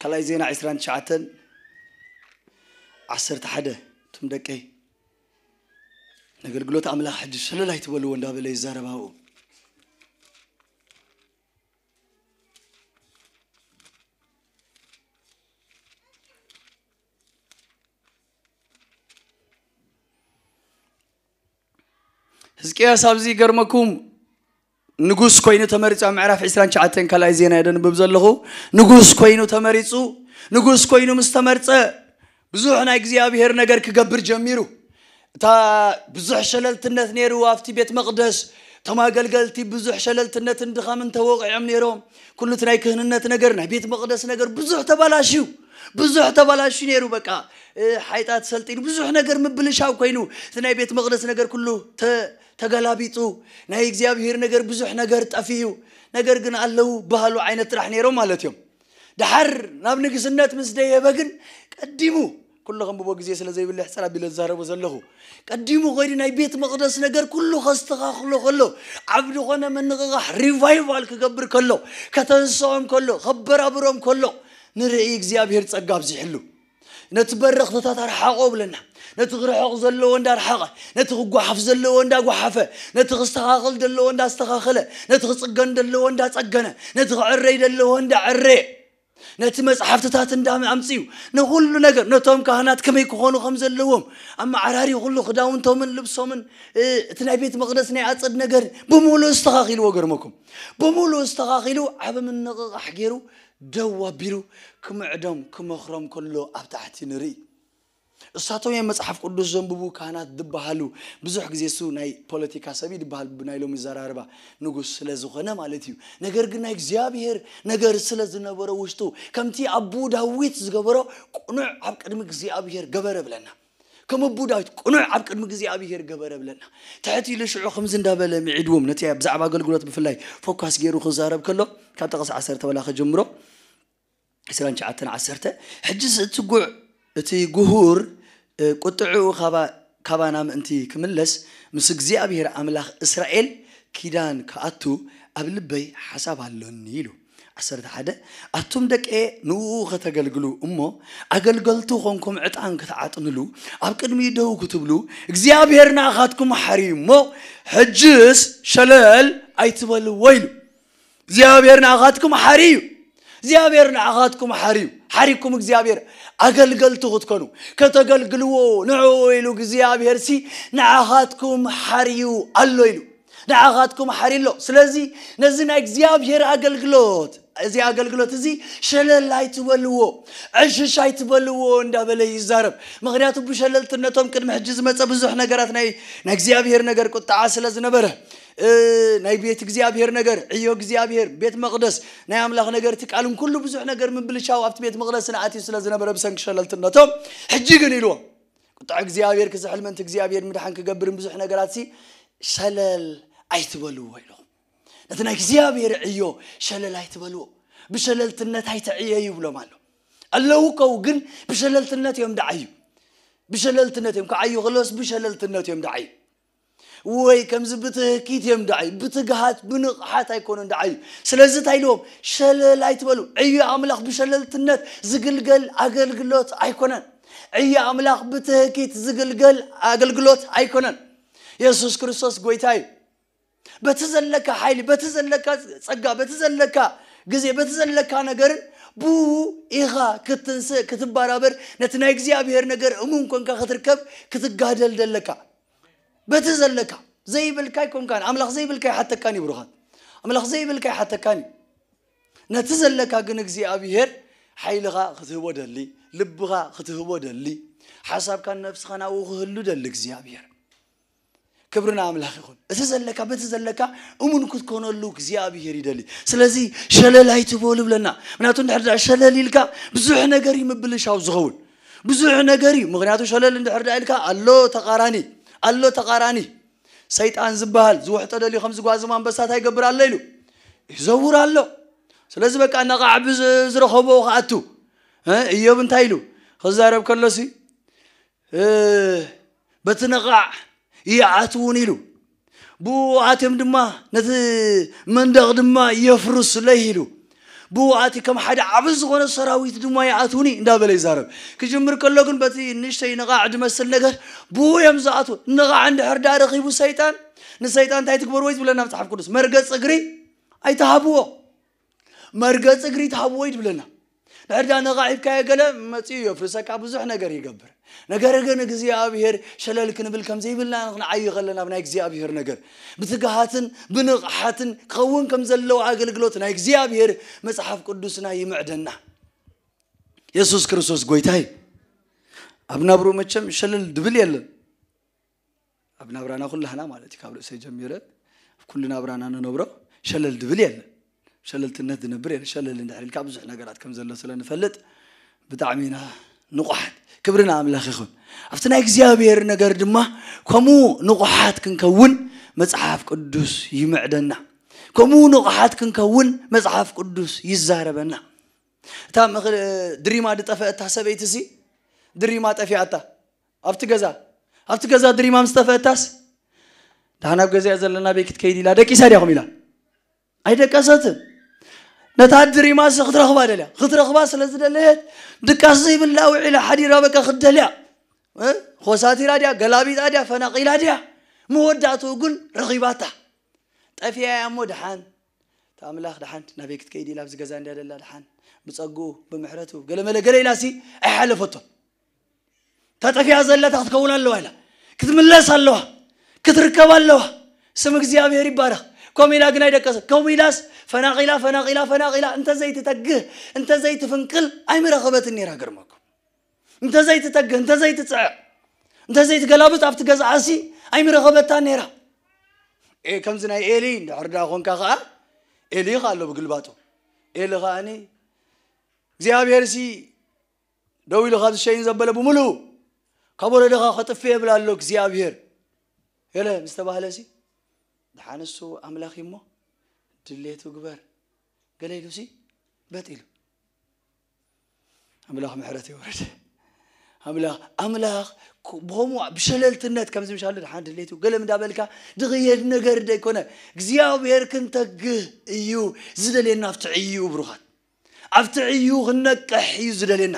ካልኣይ ዜና ዕስራን ትሽዓተን ዓሰርተ ሓደ እቱም ደቀይ ነገልግሎት ኣምላኽ ሕጂ ሰለል ኣይትበልዎ እንዳበለ ይዛረብ ኣብኡ። ህዝቅያስ ኣብዚ ይገርመኩም ንጉስ ኮይኑ ተመሪፁ ኣብ ምዕራፍ ዕስራን ትሽዓተን ካልኣይ ዜና የደንብብ ዘለኹ ንጉስ ኮይኑ ተመሪፁ ንጉስ ኮይኑ ምስ ተመርፀ ብዙሕ ናይ እግዚኣብሔር ነገር ክገብር ጀሚሩ እታ ብዙሕ ሸለልትነት ነይሩ ኣብቲ ቤት መቕደስ እቶም ኣገልገልቲ ብዙሕ ሸለልትነትን ድኻምን ተወቒዖም ነይሮም። ኩሉ እቲ ናይ ክህንነት ነገር፣ ናይ ቤት መቕደስ ነገር ብዙሕ ተባላሽዩ፣ ብዙሕ ተባላሽዩ ነይሩ። በቃ፣ እ፣ ሓይጣት ሰልጢኑ፣ ብዙሕ ነገር ምብልሻው ኮይኑ፣ እቲ ናይ ቤት መቕደስ ነገር ኩሉ ተ-፣ ተገላቢጡ፣ ናይ እግዚኣብሔር ነገር ብዙሕ ነገር ጠፊኡ። ነገር ግን ኣለዉ በሃሉ ዓይነት ጥራሕ ነይሮም ማለት እዮም። ደሓር ናብ ንግስነት ምስ ደየበ ግን ቀዲሙ፣ ኩሉ ከንብቦ ግዜ ስለ ዘይብለይ ሕጽር ኣቢለ ዝዛረቦ ዘለኹ፣ ቀዲሙ ኮይዱ ናይ ቤት መቕደስ ነገር ኩሉ ከስተኻኽሎ ከሎ፣ ዓብዲ ኾነ ምንቕቓሕ፣ ሪቫይቫል ክገብር ከሎ፣ ከተንስኦም ከሎ፣ ከበራብሮም ከሎ ንርኢ። እግዚኣብሔር ጸጋ ኣብዚሕሉ። ነቲ በረኽትታት ኣርሓቖ ብለና። ነቲ ክርሕቕ ዘለዎ እንዳርሓቐ፣ ነቲ ክጓሓፍ ዘለዎ እንዳጓሓፈ፣ ነቲ ክስተኻኸል ዘለዎ እንዳስተኻኸለ፣ ነቲ ክጽገን ዘለዎ እንዳጸገነ፣ ነቲ ክዕረይ ዘለዎ እንዳዕረየ፣ ነቲ መጽሓፍትታት እንዳ ኣምጽኡ፣ ንኹሉ ነገር፣ ነቶም ካህናት ከመይ ክኾኑ ከም ዘለዎም ኣመዓራሪ፣ ኩሉ ክዳውንቶምን ልብሶምን፣ እ፣ እቲ ናይ ቤት መቕደስ ናይ ኣጸድ ነገር ብምሉእ ኣስተኻኺልዎ። ገርመኩም፣ ብምሉእ ኣስተኻኺሉ፣ ዓቢ ምንቕቓሕ ገይሩ፣ ደው ኣቢሉ ክምዕዶም ክመኽሮም ከሎ ኣብ ታሕቲ ንርኢ። እሳቶም እዮም መጽሓፍ ቅዱስ ዘንብቡ ካህናት ዝበሃሉ። ብዙሕ ግዜ እሱ ናይ ፖለቲካ ሰብ እዩ ዝበሃል ብናይ ሎሚ ዘራርባ፣ ንጉስ ስለ ዝኾነ ማለት እዩ። ነገር ግን ናይ እግዚኣብሔር ነገር ስለ ዝነበሮ ውሽጡ፣ ከምቲ ኣቦኡ ዳዊት ዝገበሮ፣ ቅኑዕ ኣብ ቅድሚ እግዚኣብሔር ገበረ ብለና። ከም ኣቦኡ ዳዊት ቅኑዕ ኣብ ቅድሚ እግዚኣብሔር ገበረ ብለና። ትሕት ኢሉ ሽዑ ከምዚ እንዳበለ ምዒድዎም፣ ነቲ ብዛዕባ ኣገልግሎት ብፍላይ ፎካስ ገይሩ ክዛረብ ከሎ፣ ካብ ጥቕሲ ዓሰርተ በላ ከጀምሮ። ዕስራን ትሽዓተን ዓሰርተ፣ ሕጅስ እቲ ጉዕ፣ እቲ ጉሁር፣ እ፣ ቁጥዕኡ ካባ-፣ ካባና ምእንቲ ክምለስ፣ ምስ እግዚኣብሔር ኣምላኽ እስራኤል ኪዳን ክኣቱ ኣብ ልበይ ሓሳብ ኣሎኒ ኢሉ። ዓሰርተ ሓደ፣ ኣቱም ደቀ ንእኡ ከተገልግሉ እሞ፣ ኣገልገልቱ ኾንኩም ዕጣን ክትዓጥንሉ፣ ኣብ ቅድሚኡ ደው ክትብሉ፣ እግዚኣብሔር ንኣኻትኩም ሓርዩ እሞ፣ ሕጅስ ሸለል ኣይትበልዎ ኢሉ። እግዚኣብሔር ንኣኻትኩም ሓርዩ። እግዚኣብሔር ንኣኻትኩም ሓርዩ። ሓሪኩም እግዚኣብሔር ኣገልገልቱ ክትኮኑ፣ ከተገልግልዎ ንዕኡ ኢሉ እግዚኣብሔር ሲ ንኣኻትኩም ሓርዩ ኣሎ ኢሉ። ንኣኻትኩም ሓርዩ ኣሎ። ስለዚ ነዚ ናይ እግዚኣብሔር ኣገልግሎት፣ እዚ ኣገልግሎት እዚ ሸለል ኣይትበልዎ፣ ዕሽሽ ኣይትበልዎ እንዳበለ ይዛረብ። ምኽንያቱ ብሸለልትነቶም ቅድሚ ሕጂ ዝመጸ ብዙሕ ነገራት ናይ፣ ናይ እግዚኣብሔር ነገር ቁጥዓ ስለ ዝነበረ፣ እ፣ ናይ ቤት እግዚኣብሔር ነገር፣ ዕዮ እግዚኣብሔር፣ ቤት መቕደስ፣ ናይ ኣምላኽ ነገር፣ እቲ ቃልን ኩሉ ብዙሕ ነገር ምብልሻው ኣብቲ ቤት መቕደስ ንኣትዩ ስለ ዝነበረ ብሰንኪ ሸለልትነቶም፣ ሕጂ ግን ኢልዎ፣ ቁጥዓ እግዚኣብሔር ክዝሕል፣ ምእንቲ እግዚኣብሔር ምድሓን ክገብርን ብዙሕ ነገራት ሲ ሸለል ኣይትበልዎ ኢልዎ። ነቲ ናይ እግዚኣብሔር ዕዮ ሸለል ኣይትበልዎ፣ ብሸለልትነት ኣይትዕየዩ ይብሎም ኣሎ። ኣለዉ ከው ግን ብሸለልትነት እዮም ደዓዩ። ብሸለልትነት እዮም ክዓዩ ከለውስ ብሸለልትነት እዮም ደዓዩ። ወይ ከምዚ ብትህኪት እዮም ደዓዩ፣ ብትግሃት ብንቕሓት ኣይኮኑን ደዓዩ። ስለዚ እንታይ ኢልዎም? ሸለል ኣይትበሉ። ዕዮ ኣምላኽ ብሸለልትነት ዝግልገል ኣገልግሎት ኣይኮነን። ዕዮ ኣምላኽ ብትህኪት ዝግልገል ኣገልግሎት ኣይኮነን። የሱስ ክርስቶስ ጎይታ እዩ። በቲ ዘለካ ሓይሊ፣ በቲ ዘለካ ጸጋ፣ በቲ ዘለካ ግዜ፣ በቲ ዘለካ ነገርን ብኡ ኢኻ ክትንስእ፣ ክትበራበር፣ ነቲ ናይ እግዚኣብሔር ነገር እሙን ኮንካ ክትርከብ ክትጋደል ደለካ። በቲ ዘለካ ዘይብልካ ኣይኮንካን። ኣምላኽ ዘይብልካ ይሓተካን እዩ ብሩኻት። ኣምላኽ ዘይብልካ ይሓተካን እዩ። ነቲ ዘለካ ግን እግዚኣብሔር ሓይልኻ ክትህቦ ደሊ፣ ልብኻ ክትህቦ ደሊ፣ ሓሳብካን ነፍስኻን ኣብኡ ክህሉ ደሊ እግዚኣብሔር። ክብሪ ንኣምላኽ ይኹን። እቲ ዘለካ፣ በቲ ዘለካ እሙን ክትኮነሉ እግዚኣብሔር ይደሊ። ስለዚ ሸለል ኣይትበሉ ብለና። ምክንያቱ እንድሕር ደኣ ሸለል ኢልካ ብዙሕ ነገር እዩ ምብልሻው ዝኸውን። ብዙሕ ነገር እዩ። ምክንያቱ ሸለል እንድሕር ደኣ ኢልካ ኣሎ ተቓራኒ፣ ኣሎ ተቓራኒ። ሰይጣን ዝበሃል ዝውሕጦ ደልዩ ከም ዝጓዝም ኣንበሳ እንታይ ይገብር ኣሎ ኢሉ ይዘውር ኣሎ። ስለዚ በቃ ነቓዕ ብዝ-፣ ዝረኸቦ ክኣቱ። እ፣ እዮብ እንታይ ኢሉ ክዛረብ ከሎሲ፣ እ፣ በቲ ነቓዕ ይኣትዉን ኢሉ፣ ብኡ ኣትዮም ድማ ነቲ መንደቕ ድማ የፍርሱለይ ኢሉ፣ ብኡ ኣትዩ ከም ሓደ ዓቢ ዝኾነ ሰራዊት ድማ ይኣትዉኒ እንዳበለ ይዛረብ። ክጅምር ከሎ ግን በቲ ንእሽተይ ነቓዕ ድመስል ነገር ብኡ እዮም ዝኣትዉ። ነቓዕ እንድሕር ደኣ ረኺቡ ሰይጣን፣ ንሰይጣን እንታይ ትግበርዎ እዩ ዝብለና መጽሓፍ ቅዱስ? መርገጽ እግሪ ኣይትሃብዎ። መርገጽ እግሪ ትሃብዎ እዩ ዝብለና። ድሕር ዳ ነቓዕ ሂብካዮ ገለ መጺኡ የፍርሰካ፣ ብዙሕ ነገር ይገብር። ነገር ግን እግዚኣብሔር ሸለል ክንብል ከም ዘይብልና ክንዓዪ ከለና፣ ኣብ ናይ እግዚኣብሔር ነገር ብትግሃትን ብንቕሓትን ክኸውን ከም ዘለዎ ኣገልግሎት ናይ እግዚኣብሔር መጽሓፍ ቅዱስና ይምዕደና። የሱስ ክርስቶስ ጎይታ እዩ። ኣብ ናብርኡ መቸም ሸለል ድብል የለን። ኣብ ናብራና ኩላህና ማለት እዩ፣ ካብ ርእሰይ ጀሚረ፣ of ኩሉ ናብራና ንነብሮ ሸለል ድብል የለን። ሸለልትነት ዝነብር የለን። ሸለል እንድሕር ኢልካ ብዙሕ ነገራት ከም ዘሎ ስለ ንፈልጥ ብጣዕሚ ኢና ንቑሓት። ክብሪ ንኣምላኽ ይኹን። ኣብቲ ናይ እግዚኣብሔር ነገር ድማ ከምኡ ንቑሓት ክንከውን መጽሓፍ ቅዱስ ይምዕደና። ከምኡ ንቑሓት ክንከውን መጽሓፍ ቅዱስ ይዛረበና። እታ ምኽ- ድሪማ ዝጠፈአታ ሰበይቲ ሲ ድሪማ ጠፊኣታ ኣብቲ ገዛ ኣብቲ ገዛ ድሪማ ምስ ጠፈአታስ ደሓን ኣብ ገዛኣ ዘለና ቤት ክትከይድ ኢላ ደቂሳ ድያኹም ኢላ ኣይደቀሰትን። ነታ ድሪማስ ክትረኽባ ደልያ ክትረኽባ ስለ ዝደለየት ድቃስ ዘይብላ ውዒላ ሓዲራ በቃ ክትደልያ እ? ኮሳቲራ ድያ ገላቢጣ ድያ ፈናቒላ ድያ መወዳእትኡ ግን ረኺባታ። ጠፊያ እያ እሞ ደሓን እቲ ኣምላኽ ደሓን ናበይ ክትከይድ ኢላ ኣብዚ ገዛ እንድያ ደላ ደሓን ብጸግኡ ብምሕረቱ ገለመለ ገለ ኢላ ሲ ኣይሓለፈቶን። ተጠፊያ ዘለታ ክትከውን ኣለዋ ኢላ ክትምለስ ኣለዋ ክትርከብ ኣለዋ። ስም እግዚኣብሔር ይባረኽ። ከምኡ ኢላ ግን ኣይደቀሰት። ከምኡ ኢላስ ፈናቒላ ፈናቒላ ፈናቒላ እንተዘይትተግህ እንተዘይትፍንቅል ኣይምረኸበትን ነይራ። ገርመኩም እንተዘይትተግህ እንተዘይትፅዕዕ እንተዘይትገላብጥ ኣብቲ ገዛኣሲ ኣይምረኸበታን ነይራ። ኤ ከምዚ ናይ ኤሊ እንድሕር ዳ ኮንካ ከዓ ኤሊ ይኸ ኣሎ ብግልባጡ ኤሊ ከዓኒ እግዚኣብሔር ሲ ደው ኢሉ ካብ ዝሸይን ዘበለ ብምሉኡ ካብ ወለደኻ ከጥፍእ የብል ኣሎ እግዚኣብሔር ገለ ምስ ተባህለ ሲ ደሓን እሱ ኣምላኽ እዩ እሞ ድሌቱ ግበር ገለ ኢሉ ሲ በጥ ኢሉ ኣምላኽ ምሕረት የውረድ። ኣምላኽ ኣምላኽ ብኸምኡ ብሸለልትነት ከምዚ ምሻሉ ደሓን ድሌቱ ገለ እንዳበልካ ድቕየድ ነገር ደይኮነ እግዚኣብሔር ክንተግህ እዩ ዝደልየና ኣብቲ ዕዩ ብሩኻት ኣብቲ ዕዩ ክንነቅሕ እዩ ዝደልየና።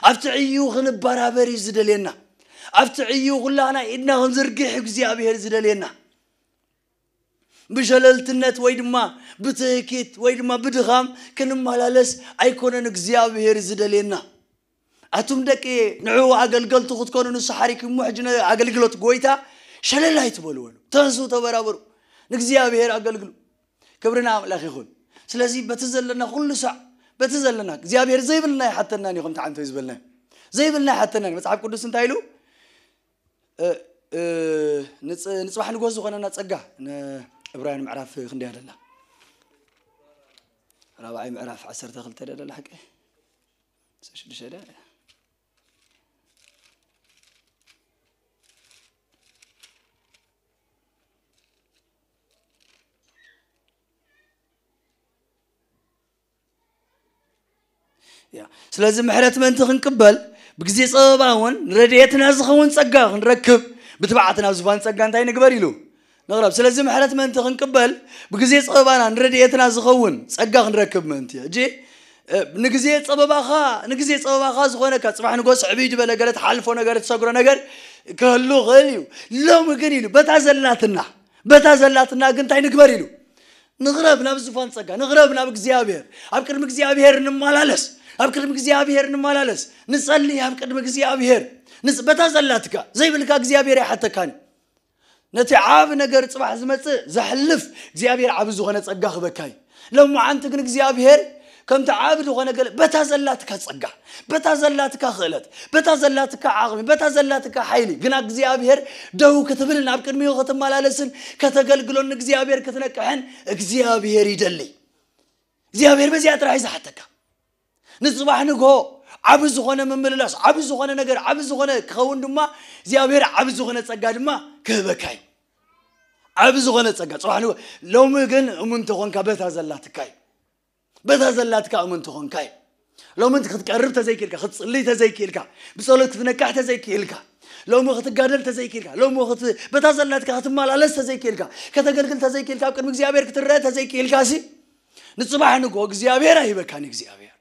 ኣብቲ ዕዩ ክንበራበር እዩ ዝደልየና። ኣብቲ ዕዩ ኩላና ኢድና ክንዝርግሕ እዩ እግዚኣብሔር ዝደልየና። ብሸለልትነት ወይ ድማ ብትህኪት ወይ ድማ ብድኻም ክንመላለስ ኣይኮነን እግዚኣብሔር ዝደልየና። ኣቱም ደቂ ንዕኡ ኣገልገልቱ ክትኮኑ ንሱ ሓሪክሞ ሕጂ ኣገልግሎት ጎይታ ሸለል ኣይትበሉ በሉ። ተንሱ ተበራበሩ ንእግዚኣብሔር ኣገልግሉ። ክብሪ ንኣምላኽ ይኹን። ስለዚ በቲ ዘለና ኩሉ ሳዕ በቲ ዘለና እግዚኣብሔር ዘይብልና ይሓተና እዩ ከምቲ ዓንተ ዝበልና ዘይብልና ይሓተና እዩ። መጽሓፍ ቅዱስ እንታይ ኢሉ ንፅባሕ ንጎስ ዝኾነና ፀጋ ንዕብራውያን ምዕራፍ ክንደያ ደላ ራብዓይ ምዕራፍ ዓሰርተ ክልተ ደላ ሓቂ ሽዱሽተ ስለዚ ምሕረት ምእንቲ ክንቅበል ብግዜ ጸበባ እውን ንረድኤትና ዝኸውን ጸጋ ክንረክብ ብትብዓት ናብ ዝፋን ጸጋ እንታይ ንግበር ኢሉ ንቕረብ። ስለዚ ምሕረት ምእንቲ ክንቅበል ብግዜ ጸበባና ንረድኤትና ዝኸውን ጸጋ ክንረክብ ምእንቲ ሕጂ ንግዜ ጸበባኻ ንግዜ ጸበባኻ ዝኾነካ ጽባሕ ንጎስ ዕብይ ዝበለ ገለ ትሓልፎ ነገር ትሰግሮ ነገር ክህሉ ይኽእል እዩ። ሎሚ ግን ኢሉ በታ ዘላትና በታ ዘላትና ግን እንታይ ንግበር ኢሉ ንቕረብ ናብ ዝፋን ጸጋ ንቕረብ ናብ እግዚኣብሔር ኣብ ቅድሚ እግዚኣብሔር ንመላለስ ኣብ ቅድሚ እግዚኣብሔር ንመላለስ ንጸሊ ኣብ ቅድሚ እግዚኣብሔር በታ ዘላትካ ዘይብልካ እግዚኣብሔር ይሓተካን ነቲ ዓብ ነገር ጽባሕ ዝመጽእ ዘሕልፍ እግዚኣብሔር ዓብ ዝኾነ ጸጋ ክበካይ ሎማዓንቲ ግን እግዚኣብሔር ከምቲ ዓብ ዝኾነ ገለ በታ ዘላትካ ጸጋ በታ ዘላትካ ክእለት በታ ዘላትካ ዓቕሚ በታ ዘላትካ ሓይሊ ግና እግዚኣብሔር ደው ክትብልን ኣብ ቅድሚኡ ክትመላለስን ከተገልግሎን ንእግዚኣብሔር ክትነቅሕን እግዚኣብሔር ይደሊ። እግዚኣብሔር በዚኣ ጥራሕ እዩ ዝሓተካ። ንፅባሕ ንግሆ ዓብ ዝኾነ ምምልላስ ዓብ ዝኾነ ነገር ዓብ ዝኾነ ክኸውን ድማ እግዚኣብሔር ዓብ ዝኾነ ፀጋ ድማ ክህበካ እዩ። ዓብ ዝኾነ ፀጋ ፅባሕ ንግሆ ሎሚ ግን እሙን ተኾንካ በታ ዘላትካ እዩ። በታ ዘላትካ እሙን ተኾንካ እዩ። ሎሚ ክትቀርብ ተዘይክእልካ ክትፅልይ ተዘይክእልካ ብፀሎት ክትነካሕ ተዘይክእልካ ሎሚ ክትጋደል ተዘይክእልካ ሎሚ በታ ዘላትካ ክትመላለስ ተዘይክእልካ ከተገልግል ተዘይክእልካ ኣብ ቅድሚ እግዚኣብሔር ክትረአ ተዘይክእልካ ሲ ንፅባሕ ንግሆ እግዚኣብሔር ኣይህበካን። እግዚኣብሔር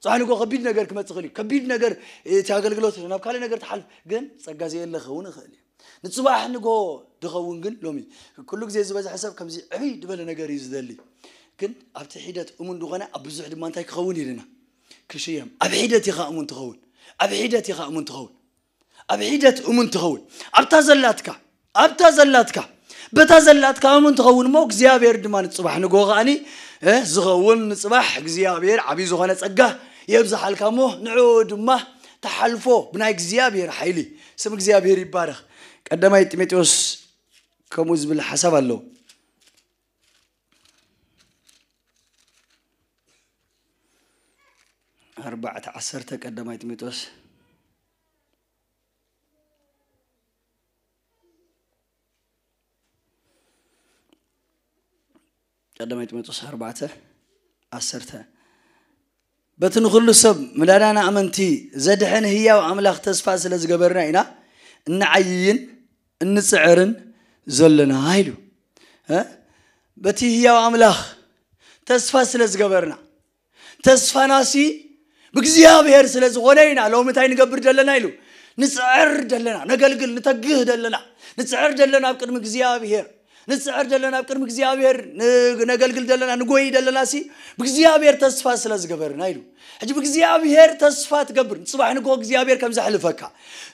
ፅባሕ ንግሆ ከቢድ ነገር ክመፅእ ይኽእል እዩ። ከቢድ ነገር እቲ ኣገልግሎት ናብ ካልእ ነገር ትሓልፍ ግን ፀጋ ዘየለ ክኸውን ይኽእል እዩ። ንፅባሕ ንግሆ ድኸውን ግን ሎሚ ኩሉ ግዜ ዝበዝሐ ሰብ ከምዚ ዕብይ ዝበለ ነገር እዩ ዝደሊ። ግን ኣብቲ ሒደት እሙን ዝኾነ ኣብ ብዙሕ ድማ እንታይ ክኸውን ኢልና ክሽየም ኣብ ሒደት ኢኻ እሙን ትኸውን ኣብ ሒደት ኢኻ እሙን ትኸውን ኣብ ሒደት እሙን ትኸውን ኣብታ ዘላትካ ኣብታ ዘላትካ በታ ዘላትካ እሙን ትኸውን እሞ እግዚኣብሔር ድማ ንፅባሕ ንግሆ ከዓኒ ዝኸውን ንፅባሕ እግዚኣብሔር ዓብዪ ዝኾነ ፀጋ የብዝሓልካ እሞ ንዕኡ ድማ ተሓልፎ ብናይ እግዚኣብሔር ሓይሊ ስም እግዚኣብሔር ይባረኽ። ቀዳማይ ጢሞቴዎስ ከምኡ ዝብል ሓሳብ ኣለዎ። ኣርባዕተ ዓሰርተ ቀዳማይ ጢሞቴዎስ፣ ቀዳማይ ጢሞቴዎስ ኣርባዕተ ዓሰርተ፣ በቲ ንኹሉ ሰብ ምዳና ንኣመንቲ ዘድሕን ህያው ኣምላኽ ተስፋ ስለ ዝገበርና ኢና እንዓይይን እንጽዕርን ዘለና ኢሉ። እ? በቲ ህያው ኣምላኽ ተስፋ ስለ ዝገበርና፣ ተስፋናሲ ብእግዚኣብሔር ስለ ዝኾነ ኢና ሎሚ እንታይ ንገብር ዘለና ኢሉ። ንጽዕር ዘለና፣ ነገልግል፣ ንተግህ ዘለና፣ ንጽዕር ዘለና ኣብ ቅድሚ እግዚኣብሔር፣ ንጽዕር ዘለና ኣብ ቅድሚ እግዚኣብሔር፣ ን-፣ ነገልግል ዘለና፣ ንጎይ ዘለና ሲ ብእግዚኣብሔር ተስፋ ስለ ዝገበርና ኢሉ። ሕጂ ብእግዚኣብሔር ተስፋ ትገብር። ንጽባሕ ንግሆ እግዚኣብሔር ከም ዘሕልፈካ፣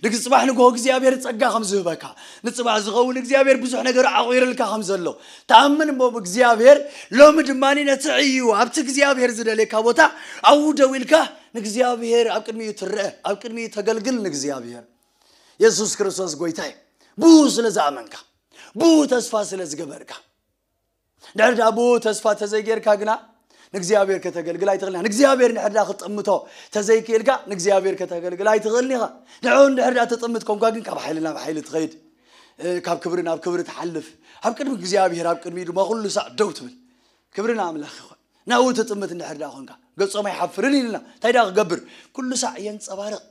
ንጽባሕ ንግሆ እግዚኣብሔር ጸጋ ከም ዝህበካ፣ ንጽባሕ ዝኸውን እግዚኣብሔር ብዙሕ ነገር ዓቑርልካ ከም ዘሎ ተኣምን እሞ ብእግዚኣብሔር ሎሚ ድማ ነቲ ዕዩ ኣብቲ እግዚኣብሔር ዝደልየካ ቦታ ኣብኡ ደው ኢልካ ንእግዚኣብሔር ኣብ ቅድሚኡ ትረአ፣ ኣብ ቅድሚኡ ተገልግል ንእግዚኣብሔር። የሱስ ክርስቶስ ጎይታ እዩ። ብኡ ስለ ዝኣመንካ፣ ብኡ ተስፋ ስለ ዝገበርካ፣ ድሕር ደኣ ብኡ ተስፋ ተዘይጌርካ ግና ንእግዚኣብሔር ከተገልግል ኣይትኽእልን ኢኻ። ንእግዚኣብሔር ድሕር ደኣ ክትጥምቶ ተዘይክእልካ ንእግዚኣብሔር ከተገልግል ኣይትኽእልን ኢኻ። ንዕኡ እንድሕር ደኣ ትጥምት ኮንካ ግን ካብ ሓይሊ ናብ ሓይሊ ትኸይድ፣ እ፣ ካብ ክብሪ ናብ ክብሪ ትሓልፍ፣ ኣብ ቅድሚ እግዚኣብሔር ኣብ ቅድሚኡ ድማ ኩሉ ሳዕ ደው ትብል። ክብሪ ንኣምላኽ ይኹን። ናብኡ ትጥምት እንድሕር ደኣ ኮንካ ገጾም ኣይሓፍርን ኢልና እንታይ ደኣ ክገብር? ኩሉ ሳዕ የንጸባርቕ።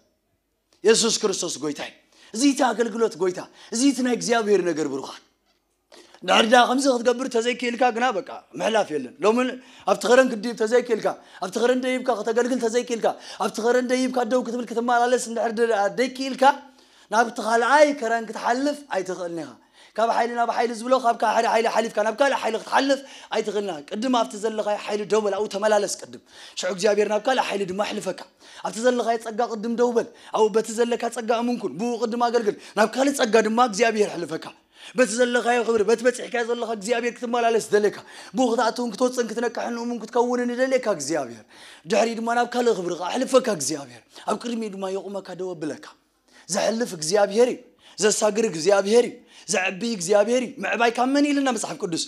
የሱስ ክርስቶስ ጎይታ እዩ። እዚ እቲ ኣገልግሎት ጎይታ፣ እዚ እቲ ናይ እግዚኣብሔር ነገር ብሩኻት። ድሕር ደኣ ከምዚ ክትገብር ተዘይክኢልካ ግና በቃ ምሕላፍ የለን። ሎሚ ኣብቲ ኸረን ክትድይብ ተዘይክኢልካ፣ ኣብቲ ኸረን ደይብካ ከተገልግል ተዘይክኢልካ፣ ኣብቲ ኸረን ደይብካ ደው ክትብል ክትመላለስ እንድሕር ደ-፣ ደይክኢልካ ናብቲ ካልኣይ ከረን ክትሓልፍ ኣይትኽእልን ኢኻ። ካብ ሓይሊ ናብ ሓይሊ ዝብሎ ካብ ሓደ ሓይሊ ሓሊፍካ ናብ ካልእ ሓይሊ ክትሓልፍ ኣይትኽእልና። ቅድም ኣብቲ ዘለኻዮ ሓይሊ ደው በል፣ ኣብኡ ተመላለስ ቅድም። ሽዑ እግዚኣብሔር ናብ ካልእ ሓይሊ ድማ ኣሕልፈካ። ኣብቲ ዘለኻዮ ጸጋ ቅድም ደው በል፣ ኣብኡ በቲ ዘለካ ጸጋ እሙን ኩን፣ ብኡ ቅድም ኣገልግል። ናብ ካልእ ጸጋ ድማ እግዚኣብሔር ኣሕልፈካ። በቲ ዘለኻዮ ክብሪ፣ በቲ በጺሕካዮ ዘለኻ እግዚኣብሔር ክትመላለስ ደልየካ። ብኡ ክትኣትውን ክትወጽእን ክትነቅሕን እሙን ክትከውንን ይደልየካ እግዚኣብሔር። ድሕሪ ድማ ናብ ካልእ ክብሪ ከኣ ኣሕልፈካ እግዚኣብሔር። ኣብ ቅድሚኡ ድማ የቑመካ ደው ኣብለካ። ዘሕልፍ እግዚኣብሔር እዩ። ዘሳግር እግዚኣብሔር እዩ። ዘዕቢ እግዚኣብሔር እዩ። ምዕባይ ካብ መን ኢልና መጽሓፍ ቅዱስ?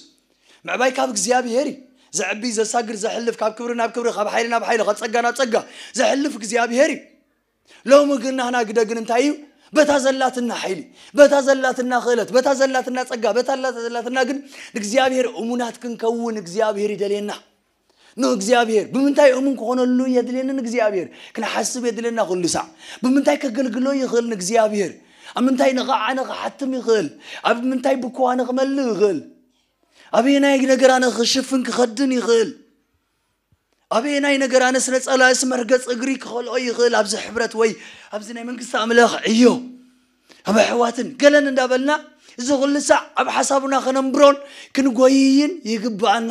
ምዕባይ ካብ እግዚኣብሔር እዩ። ዘዕቢ፣ ዘሳግር፣ ዘሕልፍ፣ ካብ ክብሪ ናብ ክብሪ፣ ካብ ሓይሊ ናብ ሓይሊ፣ ካብ ጸጋ ናብ ጸጋ ዘሕልፍ እግዚኣብሔር እዩ። ሎሚ ግን ናህና ግደ ግን እንታይ እዩ? በታ ዘላትና ሓይሊ፣ በታ ዘላትና ክእለት፣ በታ ዘላትና ጸጋ፣ በታ ዘላትና ግን ንእግዚኣብሔር እሙናት ክንከውን እግዚኣብሔር ይደልየና። ንእግዚኣብሔር ብምንታይ እሙን ክኾነሉ የድልየኒ? ንእግዚኣብሔር ክንሓስብ የድልየና ኩሉ ሳዕ። ብምንታይ ከገልግሎ ይኽእል ንእግዚኣብሔር? ኣብ ምንታይ ንቓዕ ኣነ ክሓትም ይኽእል? ኣብ ምንታይ ብኮ ኣነ ክመልእ ይኽእል? ኣበየናይ ነገር ኣነ ክሽፍን ክኸድን ይኽእል? ኣበየናይ ነገር ኣነስ ነጸላእስ መርገጽ እግሪ ክኸልኦ ይኽእል? ኣብዚ ሕብረት ወይ ኣብዚ ናይ መንግስቲ ኣምላኽ ዕዮ ኣብ ኣሕዋትን ገለን እንዳበልና እዚ ኩሉ ሳዕ ኣብ ሓሳብና ከነንብሮን ክንጎይይን ይግብኣና።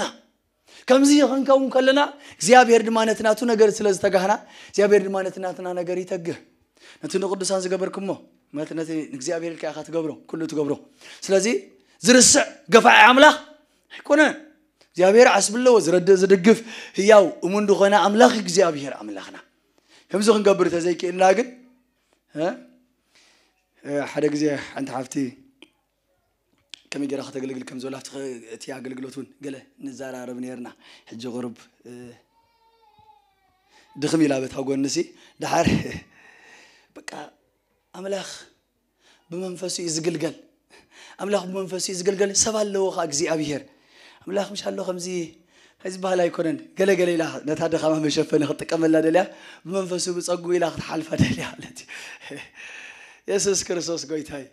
ከምዚ ክንከውን ከለና እግዚኣብሔር ድማ ነቲ ናቱ ነገር ስለ ዝተጋህና እግዚኣብሔር ድማ ነቲ ናትና ነገር ይተግህ። ነቲ ንቅዱሳን ዝገበርኩሞ ማለት ነቲ ንእግዚኣብሔር ኢልካ ኢኻ ትገብሮ፣ ኩሉ ትገብሮ። ስለዚ ዝርስዕ ገፋዒ ኣምላኽ ኣይኮነን። እግዚኣብሔር ዓስቢ ኣለዎ፣ ዝረድእ ዝድግፍ ህያው እሙን ዝኾነ ኣምላኽ እግዚኣብሔር ኣምላኽና። ከምዚ ክንገብር ተዘይክእልና ግን እ፣ እ፣ ሓደ ግዜ ሓንቲ ሓፍቲ ከመይ ገይራ ከተገልግል ከም ዘላ ኣብቲ ኸ-፣ እቲ ኣገልግሎት እውን ገለ ንዘራረብ ነርና። ሕጂ ቁሩብ፣ እ፣ ድኽም ኢላ በታ ጎንሲ ደሓር በቃ ኣምላኽ ብመንፈሱ እዩ ዝግልገል። ኣምላኽ ብመንፈሱ እዩ ዝግልገል። ሰብ ኣለዎ ኸዓ እግዚኣብሔር። ኣምላኽ ምሽ ኣሎ ከምዚ፣ ከምዚ ዝበሃል ኣይኮነን። ገለ ገለ ኢላ ነታ ድኻማ መሸፈኒ ክትጥቀመላ ደልያ ብመንፈሱ ብጸጉ ኢላ ክትሓልፋ ደልያ ማለት እዩ። የሱስ ክርስቶስ ጎይታ እዩ።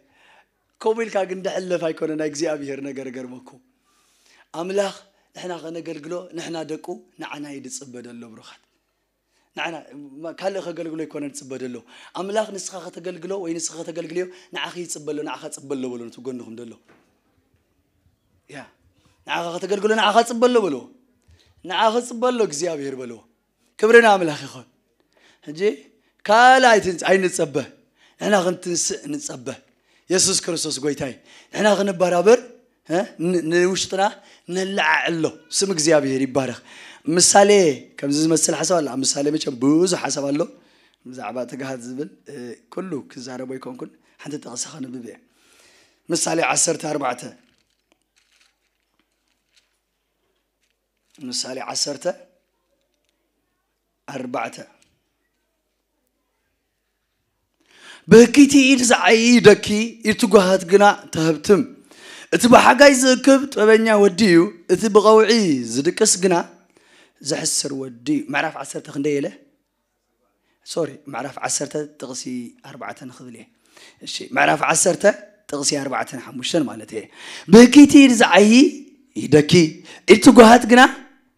ከምኡ ኢልካ ግን ድሕለፍ ኣይኮነ ናይ እግዚኣብሔር ነገር ገርመኩም። ኣምላኽ ንሕና ከነገልግሎ፣ ንሕና ደቁ፣ ንዓና እዩ ድጽበ ደሎ ብሩኻት። ንዓና፣ ማ-፣ ካልእ ከገልግሎ ኣይኮነ ዝጽበ ደሎ። ኣምላኽ ንስኻ ከተገልግሎ ወይ ንስኻ ከተገልግልዮ ንዓኺ ይጽበ ኣሎ፣ ንዓኻ ጽበ ኣሎ በሎ ነቲ ጎንኹም ደሎ። ያ፣ ንዓኻ ከተገልግሎ ንዓኻ ጽበ ኣሎ በልዎ። ንዓኺ ጽበ ኣሎ እግዚኣብሔር በልዎ። ክብሪ ንኣምላኽ ይኹን። ሕጂ ካልእ ኣይትን-፣ ኣይንጸበ። ንሕና ክንትንስእ ንጸበ። የሱስ ክርስቶስ ጎይታ እዩ። ንሕና ክንበራበር፣ እ፣ ን-፣ ንውሽጥና ነለዓዕሎ። ስም እግዚኣብሔር ይባረኽ። ምሳሌ ከምዚ ዝመስል ሓሳብ ኣሎ። ኣብ ምሳሌ መቸም ብዙሕ ሓሳብ ኣሎ። ብዛዕባ ትግሃት ዝብል፣ እ፣ ኩሉ ክዛረቦ ኣይኮንኩን። ሓንቲ ጥቕሲ ከንብብ እየ። ምሳሌ ዓሰርተ ኣርባዕተ። ምሳሌ ዓሰርተ ኣርባዕተ። ብህኪቲ ኢድ ዝዓዪ ደኪ፣ ኢድ ትጓሃት ግና ተህብትም። እቲ ብሓጋይ ዝእክብ ጥበበኛ ወዲ እዩ፣ እቲ ብቐውዒ ዝድቅስ ግና ዘሕስር ወዲ እዩ። ምዕራፍ ዓሰርተ ክንደይ ኢለ? ሶሪ፣ ምዕራፍ ዓሰርተ ጥቕሲ ኣርባዕተ ንኽብል እየ። እሺ፣ ምዕራፍ ዓሰርተ ጥቕሲ ኣርባዕተን ሓሙሽተን ማለት እየ። ብህኪቲ ኢድ ዝዓዪ ይደኪ፣ ኢድ ትጓሃት ግና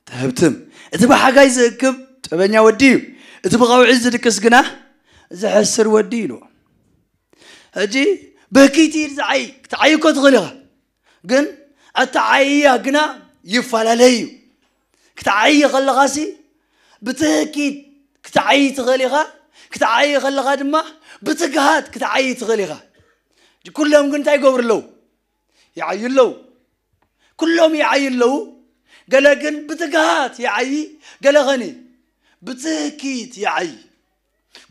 ተህብትም። እቲ ብሓጋይ ዝእክብ ጥበበኛ ወዲ እዩ፣ እቲ ብቐውዒ ዝድቅስ ግና ዘሕስር ወዲ እዩ ኢልዎ። ሕጂ ብህኪቲ ኢድ ዝዓዪ ክትዓዪ እኮ ትኽእል ኢኻ፣ ግን ኣተዓይያ ግና ይፈላለይ እዩ። ክትዓዪ ከለኻሲ ብትህኪት ክትዓዪ ትኽእል ኢኻ፣ ክትዓዪ ከለኻ ድማ ብትግሃት ክትዓዪ ትኽእል ኢኻ። ኩሎም ግን እንታይ ይገብሩ ኣለዉ? ይዓዩ ኣለዉ። ኩሎም ይዓዩ ኣለዉ። ገለ ግን ብትግሃት ይዓዪ፣ ገለ ኸኒ ብትህኪት ይዓዪ።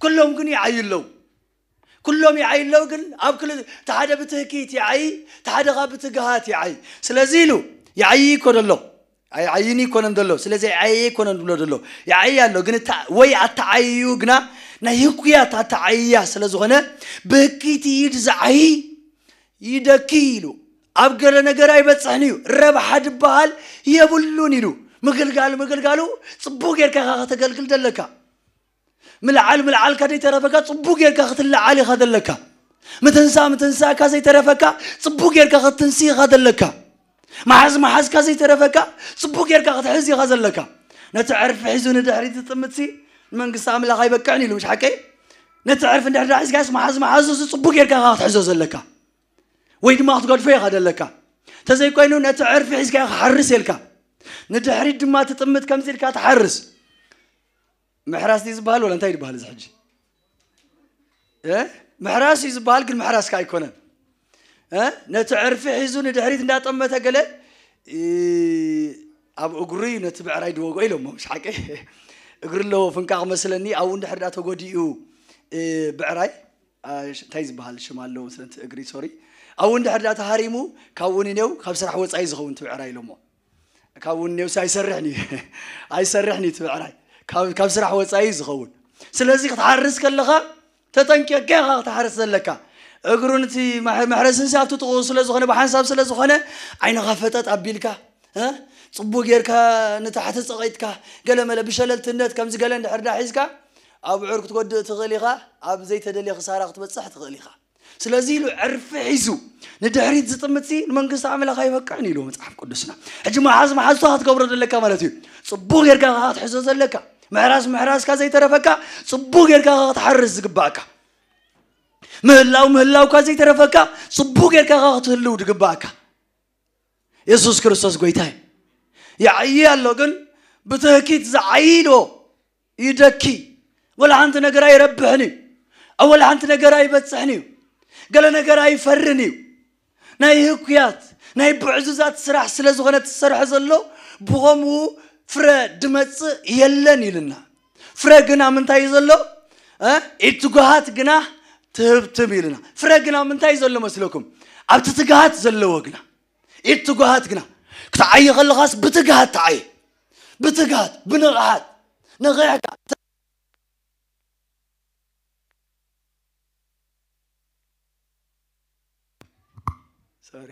ኩሎም ግን ይዓዩ ኣለዉ። ኩሎም ይዓዩ ኣለዉ፣ ግን ኣብ ክል-፣ እቲ ሓደ ብትህኪት ይዓዪ፣ እቲ ሓደ ኸኣ ብትግሃት ይዓዪ። ስለዚ ኢሉ ይዓዪ እኮ ደሎ፣ ኣይዓይን ይኮነን ደሎ። ስለዚ ኣይዓየ ይኮነን ድብሎ ደሎ፣ ይዓዪ ኣሎ። ግን እታ ወይ ኣተዓይዩ ግና ናይ ህኩያት ኣተዓይያ ስለ ዝኾነ፣ ብህኪት ኢድ ዝዓዪ ይደኪ ኢሉ። ኣብ ገለ ነገር ኣይበጽሕን እዩ፣ ረብሓ ድበሃል የብሉን ኢሉ። ምግልጋል ምግልጋሉ ጽቡቕ ጌርካ ኢኻ ከተገልግል ደለካ። ምልዓል ምልዓልካ ዘይተረፈካ ጽቡቕ ጌርካ ክትልዓል ኢኻ ዘለካ። ምትንሳ ምትንሳእካ ዘይተረፈካ ጽቡቕ ጌርካ ክትትንሲ ኢኻ ዘለካ። መሓዝ መሓዝካ ዘይተረፈካ ጽቡቕ ጌርካ ክትሕዝ ኢኻ ዘለካ። ነቲ ዕርፊ ሒዙ ንድሕሪት ዝጥምትሲ ንመንግስቲ ኣምላኽ ኣይበቅዕን ኢሉ፣ ምሽ ሓቀይ? ነቲ ዕርፊ እንድሕር ደኣ ሒዝካስ መሓዝ መሓዙ እዚ ጽቡቕ ጌርካ ኢኻ ክትሕዞ ዘለካ። ወይ ድማ ክትገድፎ ኢኻ ዘለካ። እንተዘይኮይኑ ነቲ ዕርፊ ሒዝካ ኢኻ ሓርስ ኢልካ። ንድሕሪት ድማ ትጥምት ከምዚ ኢልካ ትሓርስ። ምሕራስ ድዩ ዝበሃል ወላ እንታይ ይበሃል እዚ ሕጂ? እ? ምሕራስ እዩ ዝበሃል፣ ግን ምሕራስ ከ ኣይኮነን። እ? ነቲ ዕርፊ ሒዙ ንድሕሪት እንዳጠመተ ገለ፣ እ፣ ኣብ እግሩ እዩ ነቲ ብዕራይ ድወግኦ ኢሎሞ፣ ምሽ ሓቂ? እግሪ ኣለዎ ፍንቃቕ መስለኒ፣ ኣብኡ እንድሕር ዳ ተጎዲኡ፣ እ፣ ብዕራይ፣ አ፣ ሽ-፣ እንታይ ዝበሃል ሽም ኣለዎ መስለኒ እቲ እግሪ፣ ሶሪ። ኣብኡ እንድሕር ዳ ተሃሪሙ፣ ካብኡ ንኔው ካብ ስራሕ ወጻኢ ዝኸውን እቲ ብዕራይ ኢሎሞ። ካብኡ ንኔውሲ ኣይሰርሕን እዩ። ኣይሰርሕን እዩ እቲ ብዕራይ። ካብ፣ ካብ ስራሕ ወጻኢ እዩ ዝኸውን። ስለዚ ክትሓርስ ከለኻ ተጠንቂቕካ ኢኻ ክትሓርስ ዘለካ። እግሩን እቲ ማሕ-፣ መሕረስንሲ ኣብቲ ጥቕኡ ስለ ዝኾነ፣ ብሓንሳብ ስለ ዝኾነ፣ ዓይንኻ ፈጠጥ ኣቢልካ፣ እ? ጽቡቕ ጌርካ ንታሕቲ ጸቒጥካ፣ ገለመለ ብሸለልትነት ከምዚ ገለ እንድሕር ዳ ሒዝካ፣ ኣብ ብዑር ክትጎድእ ትኽእል ኢኻ፣ ኣብ ዘይተደልየ ክሳራ ክትበጽሕ ትኽእል ኢኻ። ስለዚ ኢሉ ዕርፊ ሒዙ ንድሕሪት ዝጥምትሲ ንመንግስቲ ኣምላኽ ኣይበቅዕን ኢሉ መጽሓፍ ቅዱስና። ሕጂ መሓዝ መሓዝቶ ክትገብሮ ዘለካ ማለት እዩ። ጽቡቕ ጌርካ ኢኻ ክትሕዞ ዘለካ። ምሕራስ ምሕራስካ ዘይተረፈካ፣ ጽቡቕ ጌርካ ኢኻ ክትሓርስ ዝግባእካ። ምህላው ምህላውካ ዘይተረፈካ፣ ጽቡቕ ጌርካ ኢኻ ክትህልው ዝግባእካ። የሱስ ክርስቶስ ጎይታ እዩ። ይዓዪ ኣሎ፣ ግን ብትህኪት ዝዓዪ ኢልዎ ይደኪ። ወላ ሓንቲ ነገር ኣይረብሕን እዩ። ኣብ ወላ ሓንቲ ነገር ኣይበጽሕን እዩ። ገለ ነገር ኣይፈርን እዩ። ናይ ህኩያት፣ ናይ ብዕዙዛት ስራሕ ስለ ዝኾነ ትሰርሖ ዘሎ፣ ብኸምኡ ፍረ ድመጽእ የለን ኢልና። ፍረ ግና ምንታይ እዩ ዘሎ? እ? ኢድ ትጉሃት ግና ትህብትም ኢልና። ፍረ ግና ምንታይ እዩ ዘሎ መስለኩም? ኣብቲ ትግሃት ዘለዎ ግና። ኢድ ትጉሃት ግና። ክትዓዪ ከለኻስ ብትግሃት ተዓዪ። ብትግሃት፣ ብንቕሓት፣ ነቒሕካ። ሶሪ።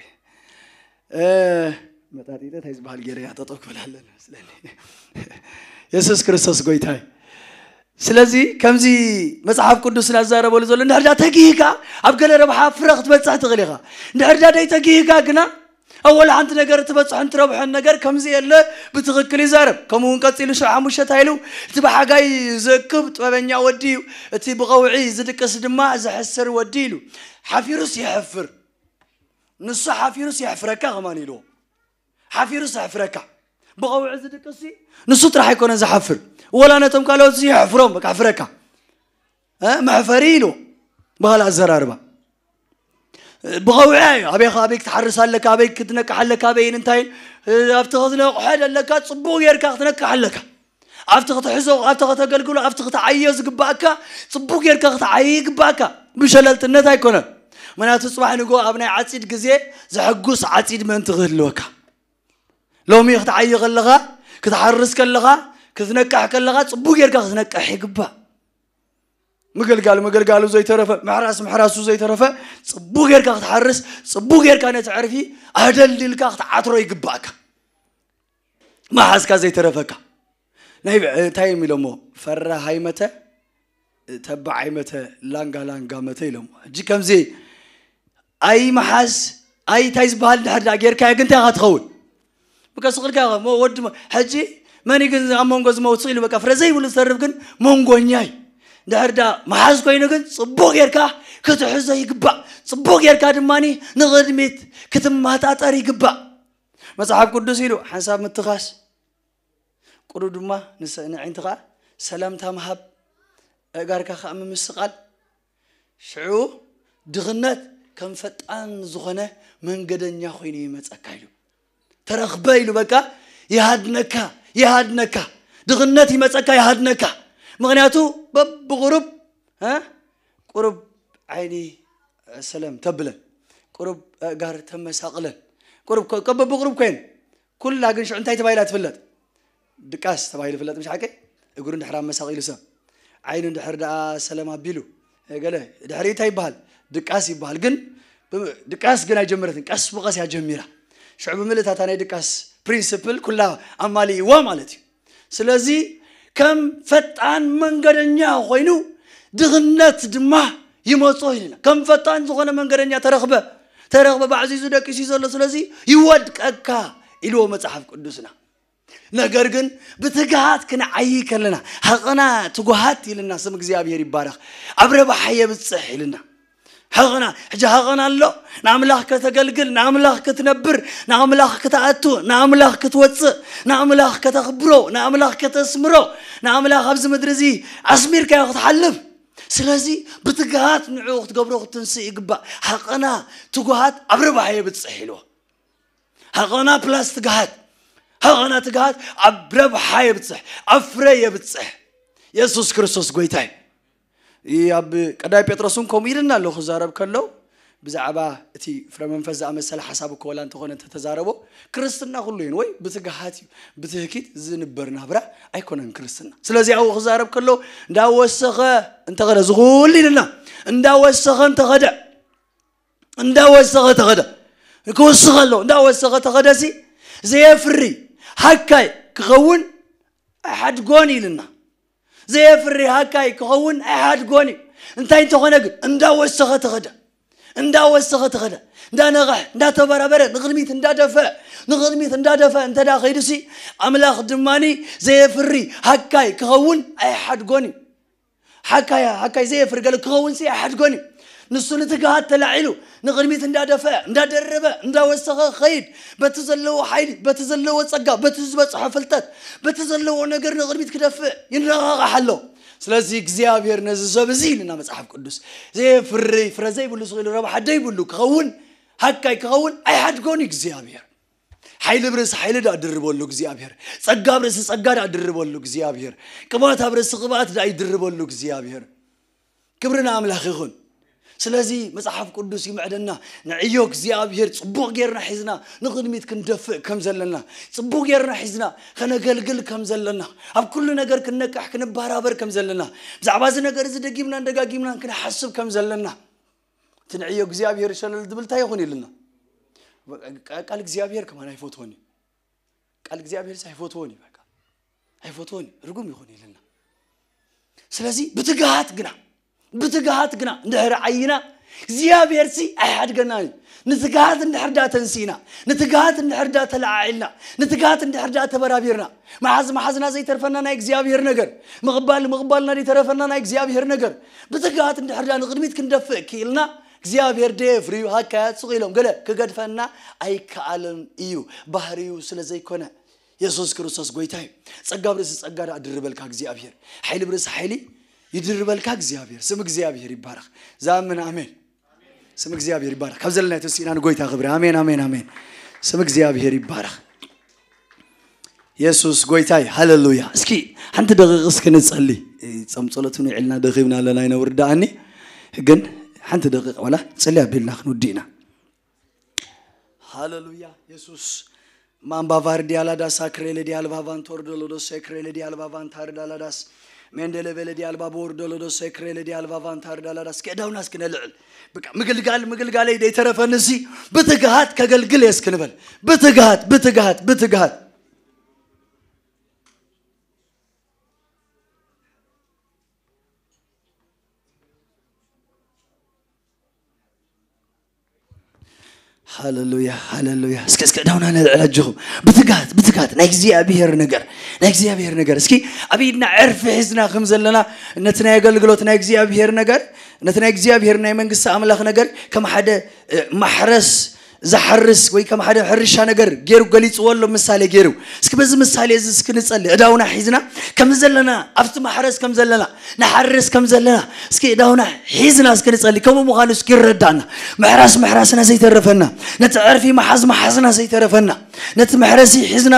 እ፣ መጣጢጠ እንታይ ዝበሃል ገይረ እያ ጠጠው ክብል ኣለኒ መስለኒ። የሱስ ክርስቶስ ጎይታ እዩ። ስለዚ ከምዚ መጽሓፍ ቅዱስና ዝዛረበሉ ዘሎ፣ እንድሕር ዳ ተጊህካ ኣብ ገለ ረብሓ ፍረ ክትበጽሕ ትኽእል ኢኻ። እንድሕር ዳ ደይ ተጊህካ ግና ኣብ ወላ ሓንቲ ነገር እትበጽሖን ትረብሖን ነገር ከምዚ የለ ብትኽክል ይዛረብ። ከምኡ እውን ቀጺሉ ሽዑ ሓሙሽተ እንታይ ኢሉ? "እቲ ብሓጋይ ዝእክብ ጥበበኛ ወዲ እዩ፣ እቲ ብቐውዒ ዝድቅስ ድማ ዘሕስር ወዲ" ኢሉ። ሓፊሩስ የሕፍር። ንሱ ሓፊሩስ የሕፍረካ ከማን ኢልዎ። ሓፊሩስ የሕፍረካ። ብቐውዒ ዝድቅስ ንሱ ጥራሕ ኣይኮነን ዝሓፍር። ወላ ነቶም ካልኦት የሕፍሮም፣ በቃ፣ ኣሕፍረካ። እ? መሕፈሪ ኢልዎ። ብኻልእ ኣዘራርባ። ብቐውዒ እዩ። ኣበይ፣ ኣበይ ክትሓርስ ኣለካ፣ ኣበይ ክትነቅሕ ኣለካ፣ ኣበይ እንታይ፣ እ፣ ኣብቲ ክትነቅሖ ዘለካ ጽቡቕ ጌርካ ክትነቅሕ ኣለካ። ኣብቲ ክትሕዞ፣ ኣብቲ ከተገልግሎ፣ ኣብቲ ክትዓዮ ዝግባእካ፣ ጽቡቕ ጌርካ ክትዓዮ ይግባእካ። ብሸለልትነት ኣይኮነን። ምክንያቱ ጽባሕ ንግሆ ኣብ ናይ ዓጺድ ግዜ ዘሐጉስ ዓጺድ ምእንቲ ክህልወካ። ሎሚ ክትዓዪ ከለኻ፣ ክትሓርስ ከለኻ፣ ክትነቅሕ ከለኻ፣ ጽቡቕ ጌርካ ክትነቅሕ ይግባእ። ምግልጋል ምግልጋሉ ዘይተረፈ፣ ምሕራስ ምሕራሱ ዘይተረፈ፣ ጽቡቕ ጌርካ ክትሓርስ፣ ጽቡቕ ጌርካ ነቲ ዕርፊ ኣደልድልካ ክትዓትሮ ይግባእካ። መሓዝካ ዘይተረፈካ። ናይ እንታይ እዮም ኢሎሞ? ፈራ ሃይመተ፣ ተባዕ ኣይመተ፣ ላንጋ ላንጋ መተ ኢሎሞ። ሕጂ ከምዚ ኣይ መሓዝ፣ ኣይ እንታይ ዝበሃል ድሕር ደኣ ጌርካዮ ግን እንታይ ኢኻ ትኸውን? በቃ ስቕ ኢልካ ኢኻ፣ ሞ-፣ ወዲ ሞ-፣ ሕጂ መን እዩ ግን ኣብ መንጎ ዝመውት ስቕ ኢሉ በቃ ፍረ ዘይብሉ ዝተርፍ ግን መንጎኛ እዩ። ድሕር ደኣ መሓዝ ኮይኑ ግን ጽቡቕ ጌርካ ክትሕዞ ይግባእ። ጽቡቕ ጌርካ ድማኒ ንቕድሚት ክትመጣጠር ይግባእ። መጽሓፍ ቅዱስ ኢሉ ሓንሳብ ምትኻስ፣ ቁሩብ ድማ ንሰ-፣ ንዕንትኻ ሰላምታ ምሃብ፣ ኣእጋርካ ከኣ ምምስቓል። ሽዑ ድኽነት ከም ፈጣን ዝኾነ መንገደኛ ኮይኑ ይመጸካ ኢሉ። ተረኽበ ኢሉ በቃ ይሃድነካ፣ ይሃድነካ። ድኽነት ይመጸካ፣ ይሃድነካ። ምኽንያቱ በብቑሩብ፣ እ? ቁሩብ ዓይኒ ሰለም ተብለን፣ ቁሩብ ኣእጋር ተመሳቕለን፣ ቁሩብ ኮ-፣ ከ-፣ በብቑሩብ ኮይን። ኩላ ግን ሽዑ እንታይ ተባሂላ ትፍለጥ? ድቃስ ተባሂሉ ይፍለጥ፣ ምሽ ሓቀይ? እግሩ እንድሕር ኣመሳቒሉ ሰብ፣ ዓይኑ እንድሕር ደኣ ሰለም ኣቢሉ፣ ገለ ድሕሪ እንታይ ይበሃል? ድቃስ ይበሃል። ግን ብ-፣ ድቃስ ግን ኣይጀመረትን፣ ቀስ ብቐስ እያ ጀሚራ። ሽዑ ብምልእታታ ናይ ድቃስ ፕሪንስፕል ኩላ ኣማሊእዋ ማለት እዩ። ስለዚ ከም ፈጣን መንገደኛ ኮይኑ ድኽነት ድማ ይመጾ ኢልና። ከም ፈጣን ዝኾነ መንገደኛ ተረኽበ፣ ተረኽበ፣ ባዕዚዙ ደቂሱ ዘሎ፣ ስለዚ ይወድቀካ ኢልዎ መጽሓፍ ቅዱስና። ነገር ግን ብትግሃት ክንዓይ ከለና፣ ሃቐና ትጉሃት ኢልና፣ ስም እግዚኣብሔር ይባረኽ፣ ኣብ ረብሓ የብጽሕ ኢልና። ሃቐና፣ ሕጂ ሃቐና ኣሎ፣ ንኣምላኽ ከተገልግል፣ ንኣምላኽ ክትነብር፣ ንኣምላኽ ክትኣቱ፣ ንኣምላኽ ክትወጽእ፣ ንኣምላኽ ከተኽብሮ፣ ንኣምላኽ ከተስምሮ፣ ንኣምላኽ ኣብዚ ምድሪ እዚ ኣስሚርካዮ ክትሓልፍ። ስለዚ ብትግሃት ንዕኡ ክትገብሮ ክትንስእ ይግባእ። ሃቐና ትጉሃት ኣብ ረብሓ የብጽሕ ኢልዎ። ሃቐና ፕላስ ትግሃት፣ ሃቐና ትግሃት ኣብ ረብሓ የብጽሕ፣ ኣብ ፍረ የብጽሕ። የሱስ ክርስቶስ ጎይታ እዩ። ይ-፣ ኣብ ቀዳማይ ጴጥሮስ እውን ከምኡ ኢልና ኣሎ ክዛረብ ከሎ፣ ብዛዕባ እቲ ፍረ መንፈስ ዝኣመሰለ ሓሳብ እኮ ወላ እንተኾነ እንተተዛረቦ፣ ክርስትና ኩሉ እዩ ወይ ብትግሃት እዩ፣ ብትህኪት ዝንበር ናብራ ኣይኮነን ክርስትና። ስለዚ ኣብኡ ክዛረብ ከሎ፣ እንዳወሰኸ እንተኸደ ዝኹሉ ኢልና፣ እንዳወሰኸ እንተኸደ፣ እንዳወሰኸ ተኸደ፣ ክወስኸ ኣሎ፣ እንዳወሰኸ ተኸደሲ፣ ዘየፍሪ ሃካይ ክኸውን ኣይሓድጎን ኢልና። ዘየፍሪ ሃካይ ክኸውን ኣይሓድጎን እዩ። እንታይ እንተኾነ ግን፣ እንዳወሰኸ ተኸደ፣ እንዳወሰኸ ተኸደ፣ እንዳነቕሐ፣ እንዳተበራበረ፣ ንቕድሚት እንዳደፈ፣ ንቕድሚት እንዳደፈ እንተ ደኣ ኸይዱሲ፣ ኣምላኽ ድማኒ ዘየፍሪ ሃካይ ክኸውን ኣይሓድጎን እዩ። ሓካይ፣ ሓካይ ዘየፍሪ ገለ ክኸውን ሲ ኣይሓድጎን እዩ። ንሱ ንትግሃት ተላዒሉ፣ ንቕድሚት እንዳደፈ፣ እንዳደረበ፣ እንዳወሰኸ ክኸይድ፣ በቲ ዘለዎ ሓይሊ፣ በቲ ዘለዎ ጸጋ፣ በቲ ዝበጽሖ ፍልጠት፣ በቲ ዘለዎ ነገር ንቕድሚት ክደፍእ ይነቓቓሕ ኣሎ። ስለዚ እግዚኣብሔር ነዚ ሰብ እዚ ኢልና መጽሓፍ ቅዱስ፣ ዘየፍሪ ፍረ ዘይብሉ ስቕ ኢሉ ረብሓ ደይብሉ ክኸውን፣ ሓካይ ክኸውን ኣይሓድጎን እዩ እግዚኣብሔር። ሓይሊ ኣብ ርእሲ ሓይሊ ደኣ ድርበሉ እግዚኣብሔር። ጸጋ ኣብ ርእሲ ጸጋ ደኣ ድርበሉ እግዚኣብሔር። ቅብኣት ኣብ ርእሲ ቅብኣት ደኣ ይድርበሉ እግዚኣብሔር። ክብሪ ንኣምላኽ ይኹን። ስለዚ መጽሓፍ ቅዱስ ይምዕደና፣ ንዕዮ እግዚኣብሔር ጽቡቕ ጌርና ሒዝና ንቕድሚት ክንደፍእ ከም ዘለና፣ ጽቡቕ ጌርና ሒዝና ከነገልግል ከም ዘለና፣ ኣብ ኩሉ ነገር ክንነቅሕ ክንበራበር ከም ዘለና፣ ብዛዕባ እዚ ነገር እዚ ደጊምናን ደጋጊምናን ክንሓስብ ከም ዘለና፣ እቲ ንዕዮ እግዚኣብሔር ሸለል ዝብል እንታይ ይኹን ኢልና? ቃል እግዚኣብሔር ከማን ኣይፈትዎን እዩ። ቃል እግዚኣብሔር ኣይፈትዎን እዩ፣ በቃ ኣይፈትዎን እዩ፣ ርጉም ይኹን ኢልና። ስለዚ ብትግሃት ግና፣ ብትግሃት ግና እንድሕር ዓይና እግዚኣብሔር ሲ ኣይሓድገናን እዩ። ንትግሃት እንድሕር ዳ ተንሲእና፣ ንትግሃት እንድሕር ዳ ተለዓዒልና፣ ንትግሃት እንድሕር ዳ ተበራቢርና፣ መሓዝ መሓዝና ዘይተርፈና ናይ እግዚኣብሔር ነገር፣ ምቕባል ምቕባልና ዘይተረፈና ናይ እግዚኣብሔር ነገር፣ ብትግሃት እንድሕር ዳ ንቕድሚት ክንደፍእ ክኢልና፣ እግዚኣብሔር ደየፍርዩ ሃካያት ስቕ ኢሎም ገለ ክገድፈና ኣይከኣልን እዩ፣ ባህርዩ ስለ ዘይኮነ። የሱስ ክርስቶስ ጎይታ እዩ። ጸጋ ኣብ ርእሲ ጸጋ ደኣ ድርበልካ እግዚኣብሔር፣ ሓይሊ ኣብ ርእሲ ሓይሊ ይድርበልካ እግዚኣብሔር። ስም እግዚኣብሔር ይባረኽ። ዝኣምን ኣሜን። ስም እግዚኣብሔር ይባረኽ። ካብ ዘለና ተሲእና ንጎይታ ክብሪ። ኣሜን፣ ኣሜን፣ ኣሜን። ስም እግዚኣብሔር ይባረኽ። የሱስ ጎይታ እዩ። ሃሌሉያ። እስኪ ሓንቲ ደቂቕ እስኪ ንጸሊ። ጾም ጸሎት ንውዕልና ደኺምና ኣለና፣ ይነውር ደኣኒ። ግን ሓንቲ ደቂቕ ዋላ ጸሊ ኣቢልና ክንውዲ ኢና። ሃሌሉያ። የሱስ ማምባ ቫርዲ ኣላዳስ ኣክሬለ ዲ ኣልባቫን ቶርዶ ሎዶስ ኣክሬለ ዲ ኣልባቫን ታርዳ ኣላዳስ ሜንደለ ቤለ ዲያልባ ቦርዶሎዶ ሴክሬለ ዲያልባ ቫንታር ዳላዳ እስኪ እዳውና እስኪ ነልዕል። በቃ ምግልጋል ምግልጋለይ ደይተረፈንሲ ብትግሃት ከገልግል እየ እስኪ ንበል። ብትግሃት ብትግሃት ብትግሃት። ሃሌሉያ ሃሌሉያ። እስኪ እስኪ እዳውና ነልዕል ኣጆኹም። ብትግሃት ብትግሃት ናይ እግዚኣብሔር ነገር ናይ እግዚኣብሔር ነገር እስኪ ኣብ ኢድና ዕርፊ ሒዝና ከም ዘለና ነቲ ናይ ኣገልግሎት ናይ እግዚኣብሔር ነገር ነቲ ናይ እግዚኣብሔር ናይ መንግስቲ ኣምላኽ ነገር ከም ሓደ ማሕረስ ዝሓርስ ወይ ከም ሓደ ሕርሻ ነገር ገይሩ ገሊፅዎ ኣሎ ምሳሌ ገይሩ። እስኪ በዚ ምሳሌ እዚ እስኪ ንፀሊ እዳውና ሒዝና ከም ዘለና ኣብቲ ማሕረስ ከም ዘለና ንሓርስ ከም ዘለና እስኪ እዳውና ሒዝና እስኪ ንፀሊ ከምኡ ምዃኑ እስኪ ይረዳና። ምሕራስ ምሕራስና ዘይተረፈና ነቲ ዕርፊ መሓዝ መሓዝና ዘይተረፈና ነቲ መሕረሲ ሒዝና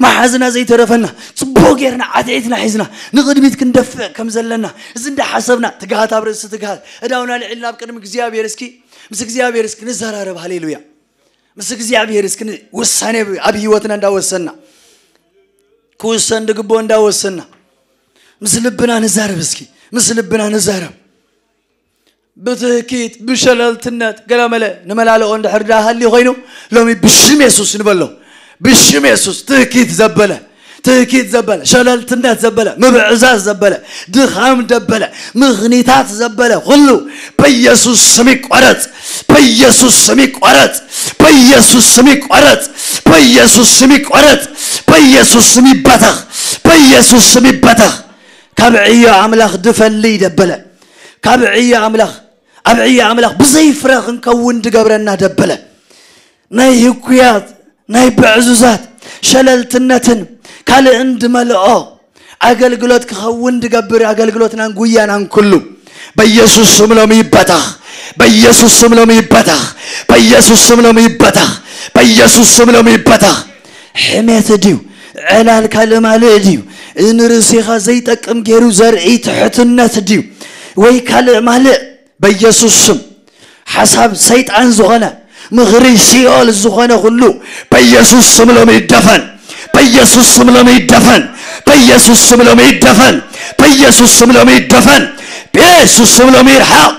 መሓዝና ዘይተረፈና ፅቡቅ ጌርና ዓትዒትና ሒዝና ንቕድሚት ክንደፍእ ከም ዘለና እዚ እንዳሓሰብና ትግሃት ኣብ ርእሲ ትግሃት እዳውና ልዕልና ኣብ ቅድሚ እግዚኣብሔር እስኪ ምስ እግዚኣብሔር እስኪ ንዘራረብ። ሃሌሉያ። ምስ እግዚኣብሔር እስኪ ውሳኔ ኣብ ህይወትና እንዳወሰና ክውሰን ድግቦ እንዳወሰና ምስ ልብና ንዛረብ እስኪ ምስ ልብና ንዛረብ። ብትህኪት ብሸለልትነት ገለመለ ንመላለኦ እንድሕር ዳሃሊ ኮይኑ ሎሚ ብሽም የሱስ ንበሎ። ብሽም የሱስ ትህኪት ዘበለ ትህኪት ዘበለ ሸለልትነት ዘበለ ምብዕዛዝ ዘበለ ድኻም ዘበለ ምኽኒታት ዘበለ ኩሉ በኢየሱስ ስም ይቋረጽ። በኢየሱስ ስም ይቋረጽ። በኢየሱስ ስም ይቋረጽ። በኢየሱስ ስም ይቋረጽ። በኢየሱስ ስም ይበተኽ። በኢየሱስ ስም ይበተኽ። ካብ ዕዮ ኣምላኽ ድፈልይ ደበለ ካብ ዕዮ ኣምላኽ ኣብ ዕዮ ኣምላኽ ብዘይፍረ ክንከውን ድገብረና ደበለ ናይ ህኩያት ናይ ብዕዙዛት ሸለልትነትን ካልእን ድመልኦ ኣገልግሎት ክኸውን ድገብር ኣገልግሎትናን ጉያናን ኩሉ በኢየሱስ ስም ሎሚ ይበተኽ። በኢየሱስ ስም ሎሚ ይበተኽ። በኢየሱስ ስም ሎሚ ይበተኽ። በኢየሱስ ስም ሎሚ ይበተኽ። ሕሜት ድዩ ዕላል ካልእ ማልእ ድዩ ንርእስኻ ዘይጠቅም ገይሩ ዘርኢ ትሕትነት ድዩ ወይ ካልእ ማልእ በኢየሱስ ስም ሓሳብ ሰይጣን ዝኾነ ምኽሪ ሲኦል ዝኾነ ኩሉ በኢየሱስ ስም ሎሚ ይደፈን። በኢየሱስ ስም ሎሚ ይደፈን። በኢየሱስ ስም ሎሚ ይደፈን። በኢየሱስ ስም ሎሚ ይደፈን። በኢየሱስ ስም ሎሚ ይርሓቕ።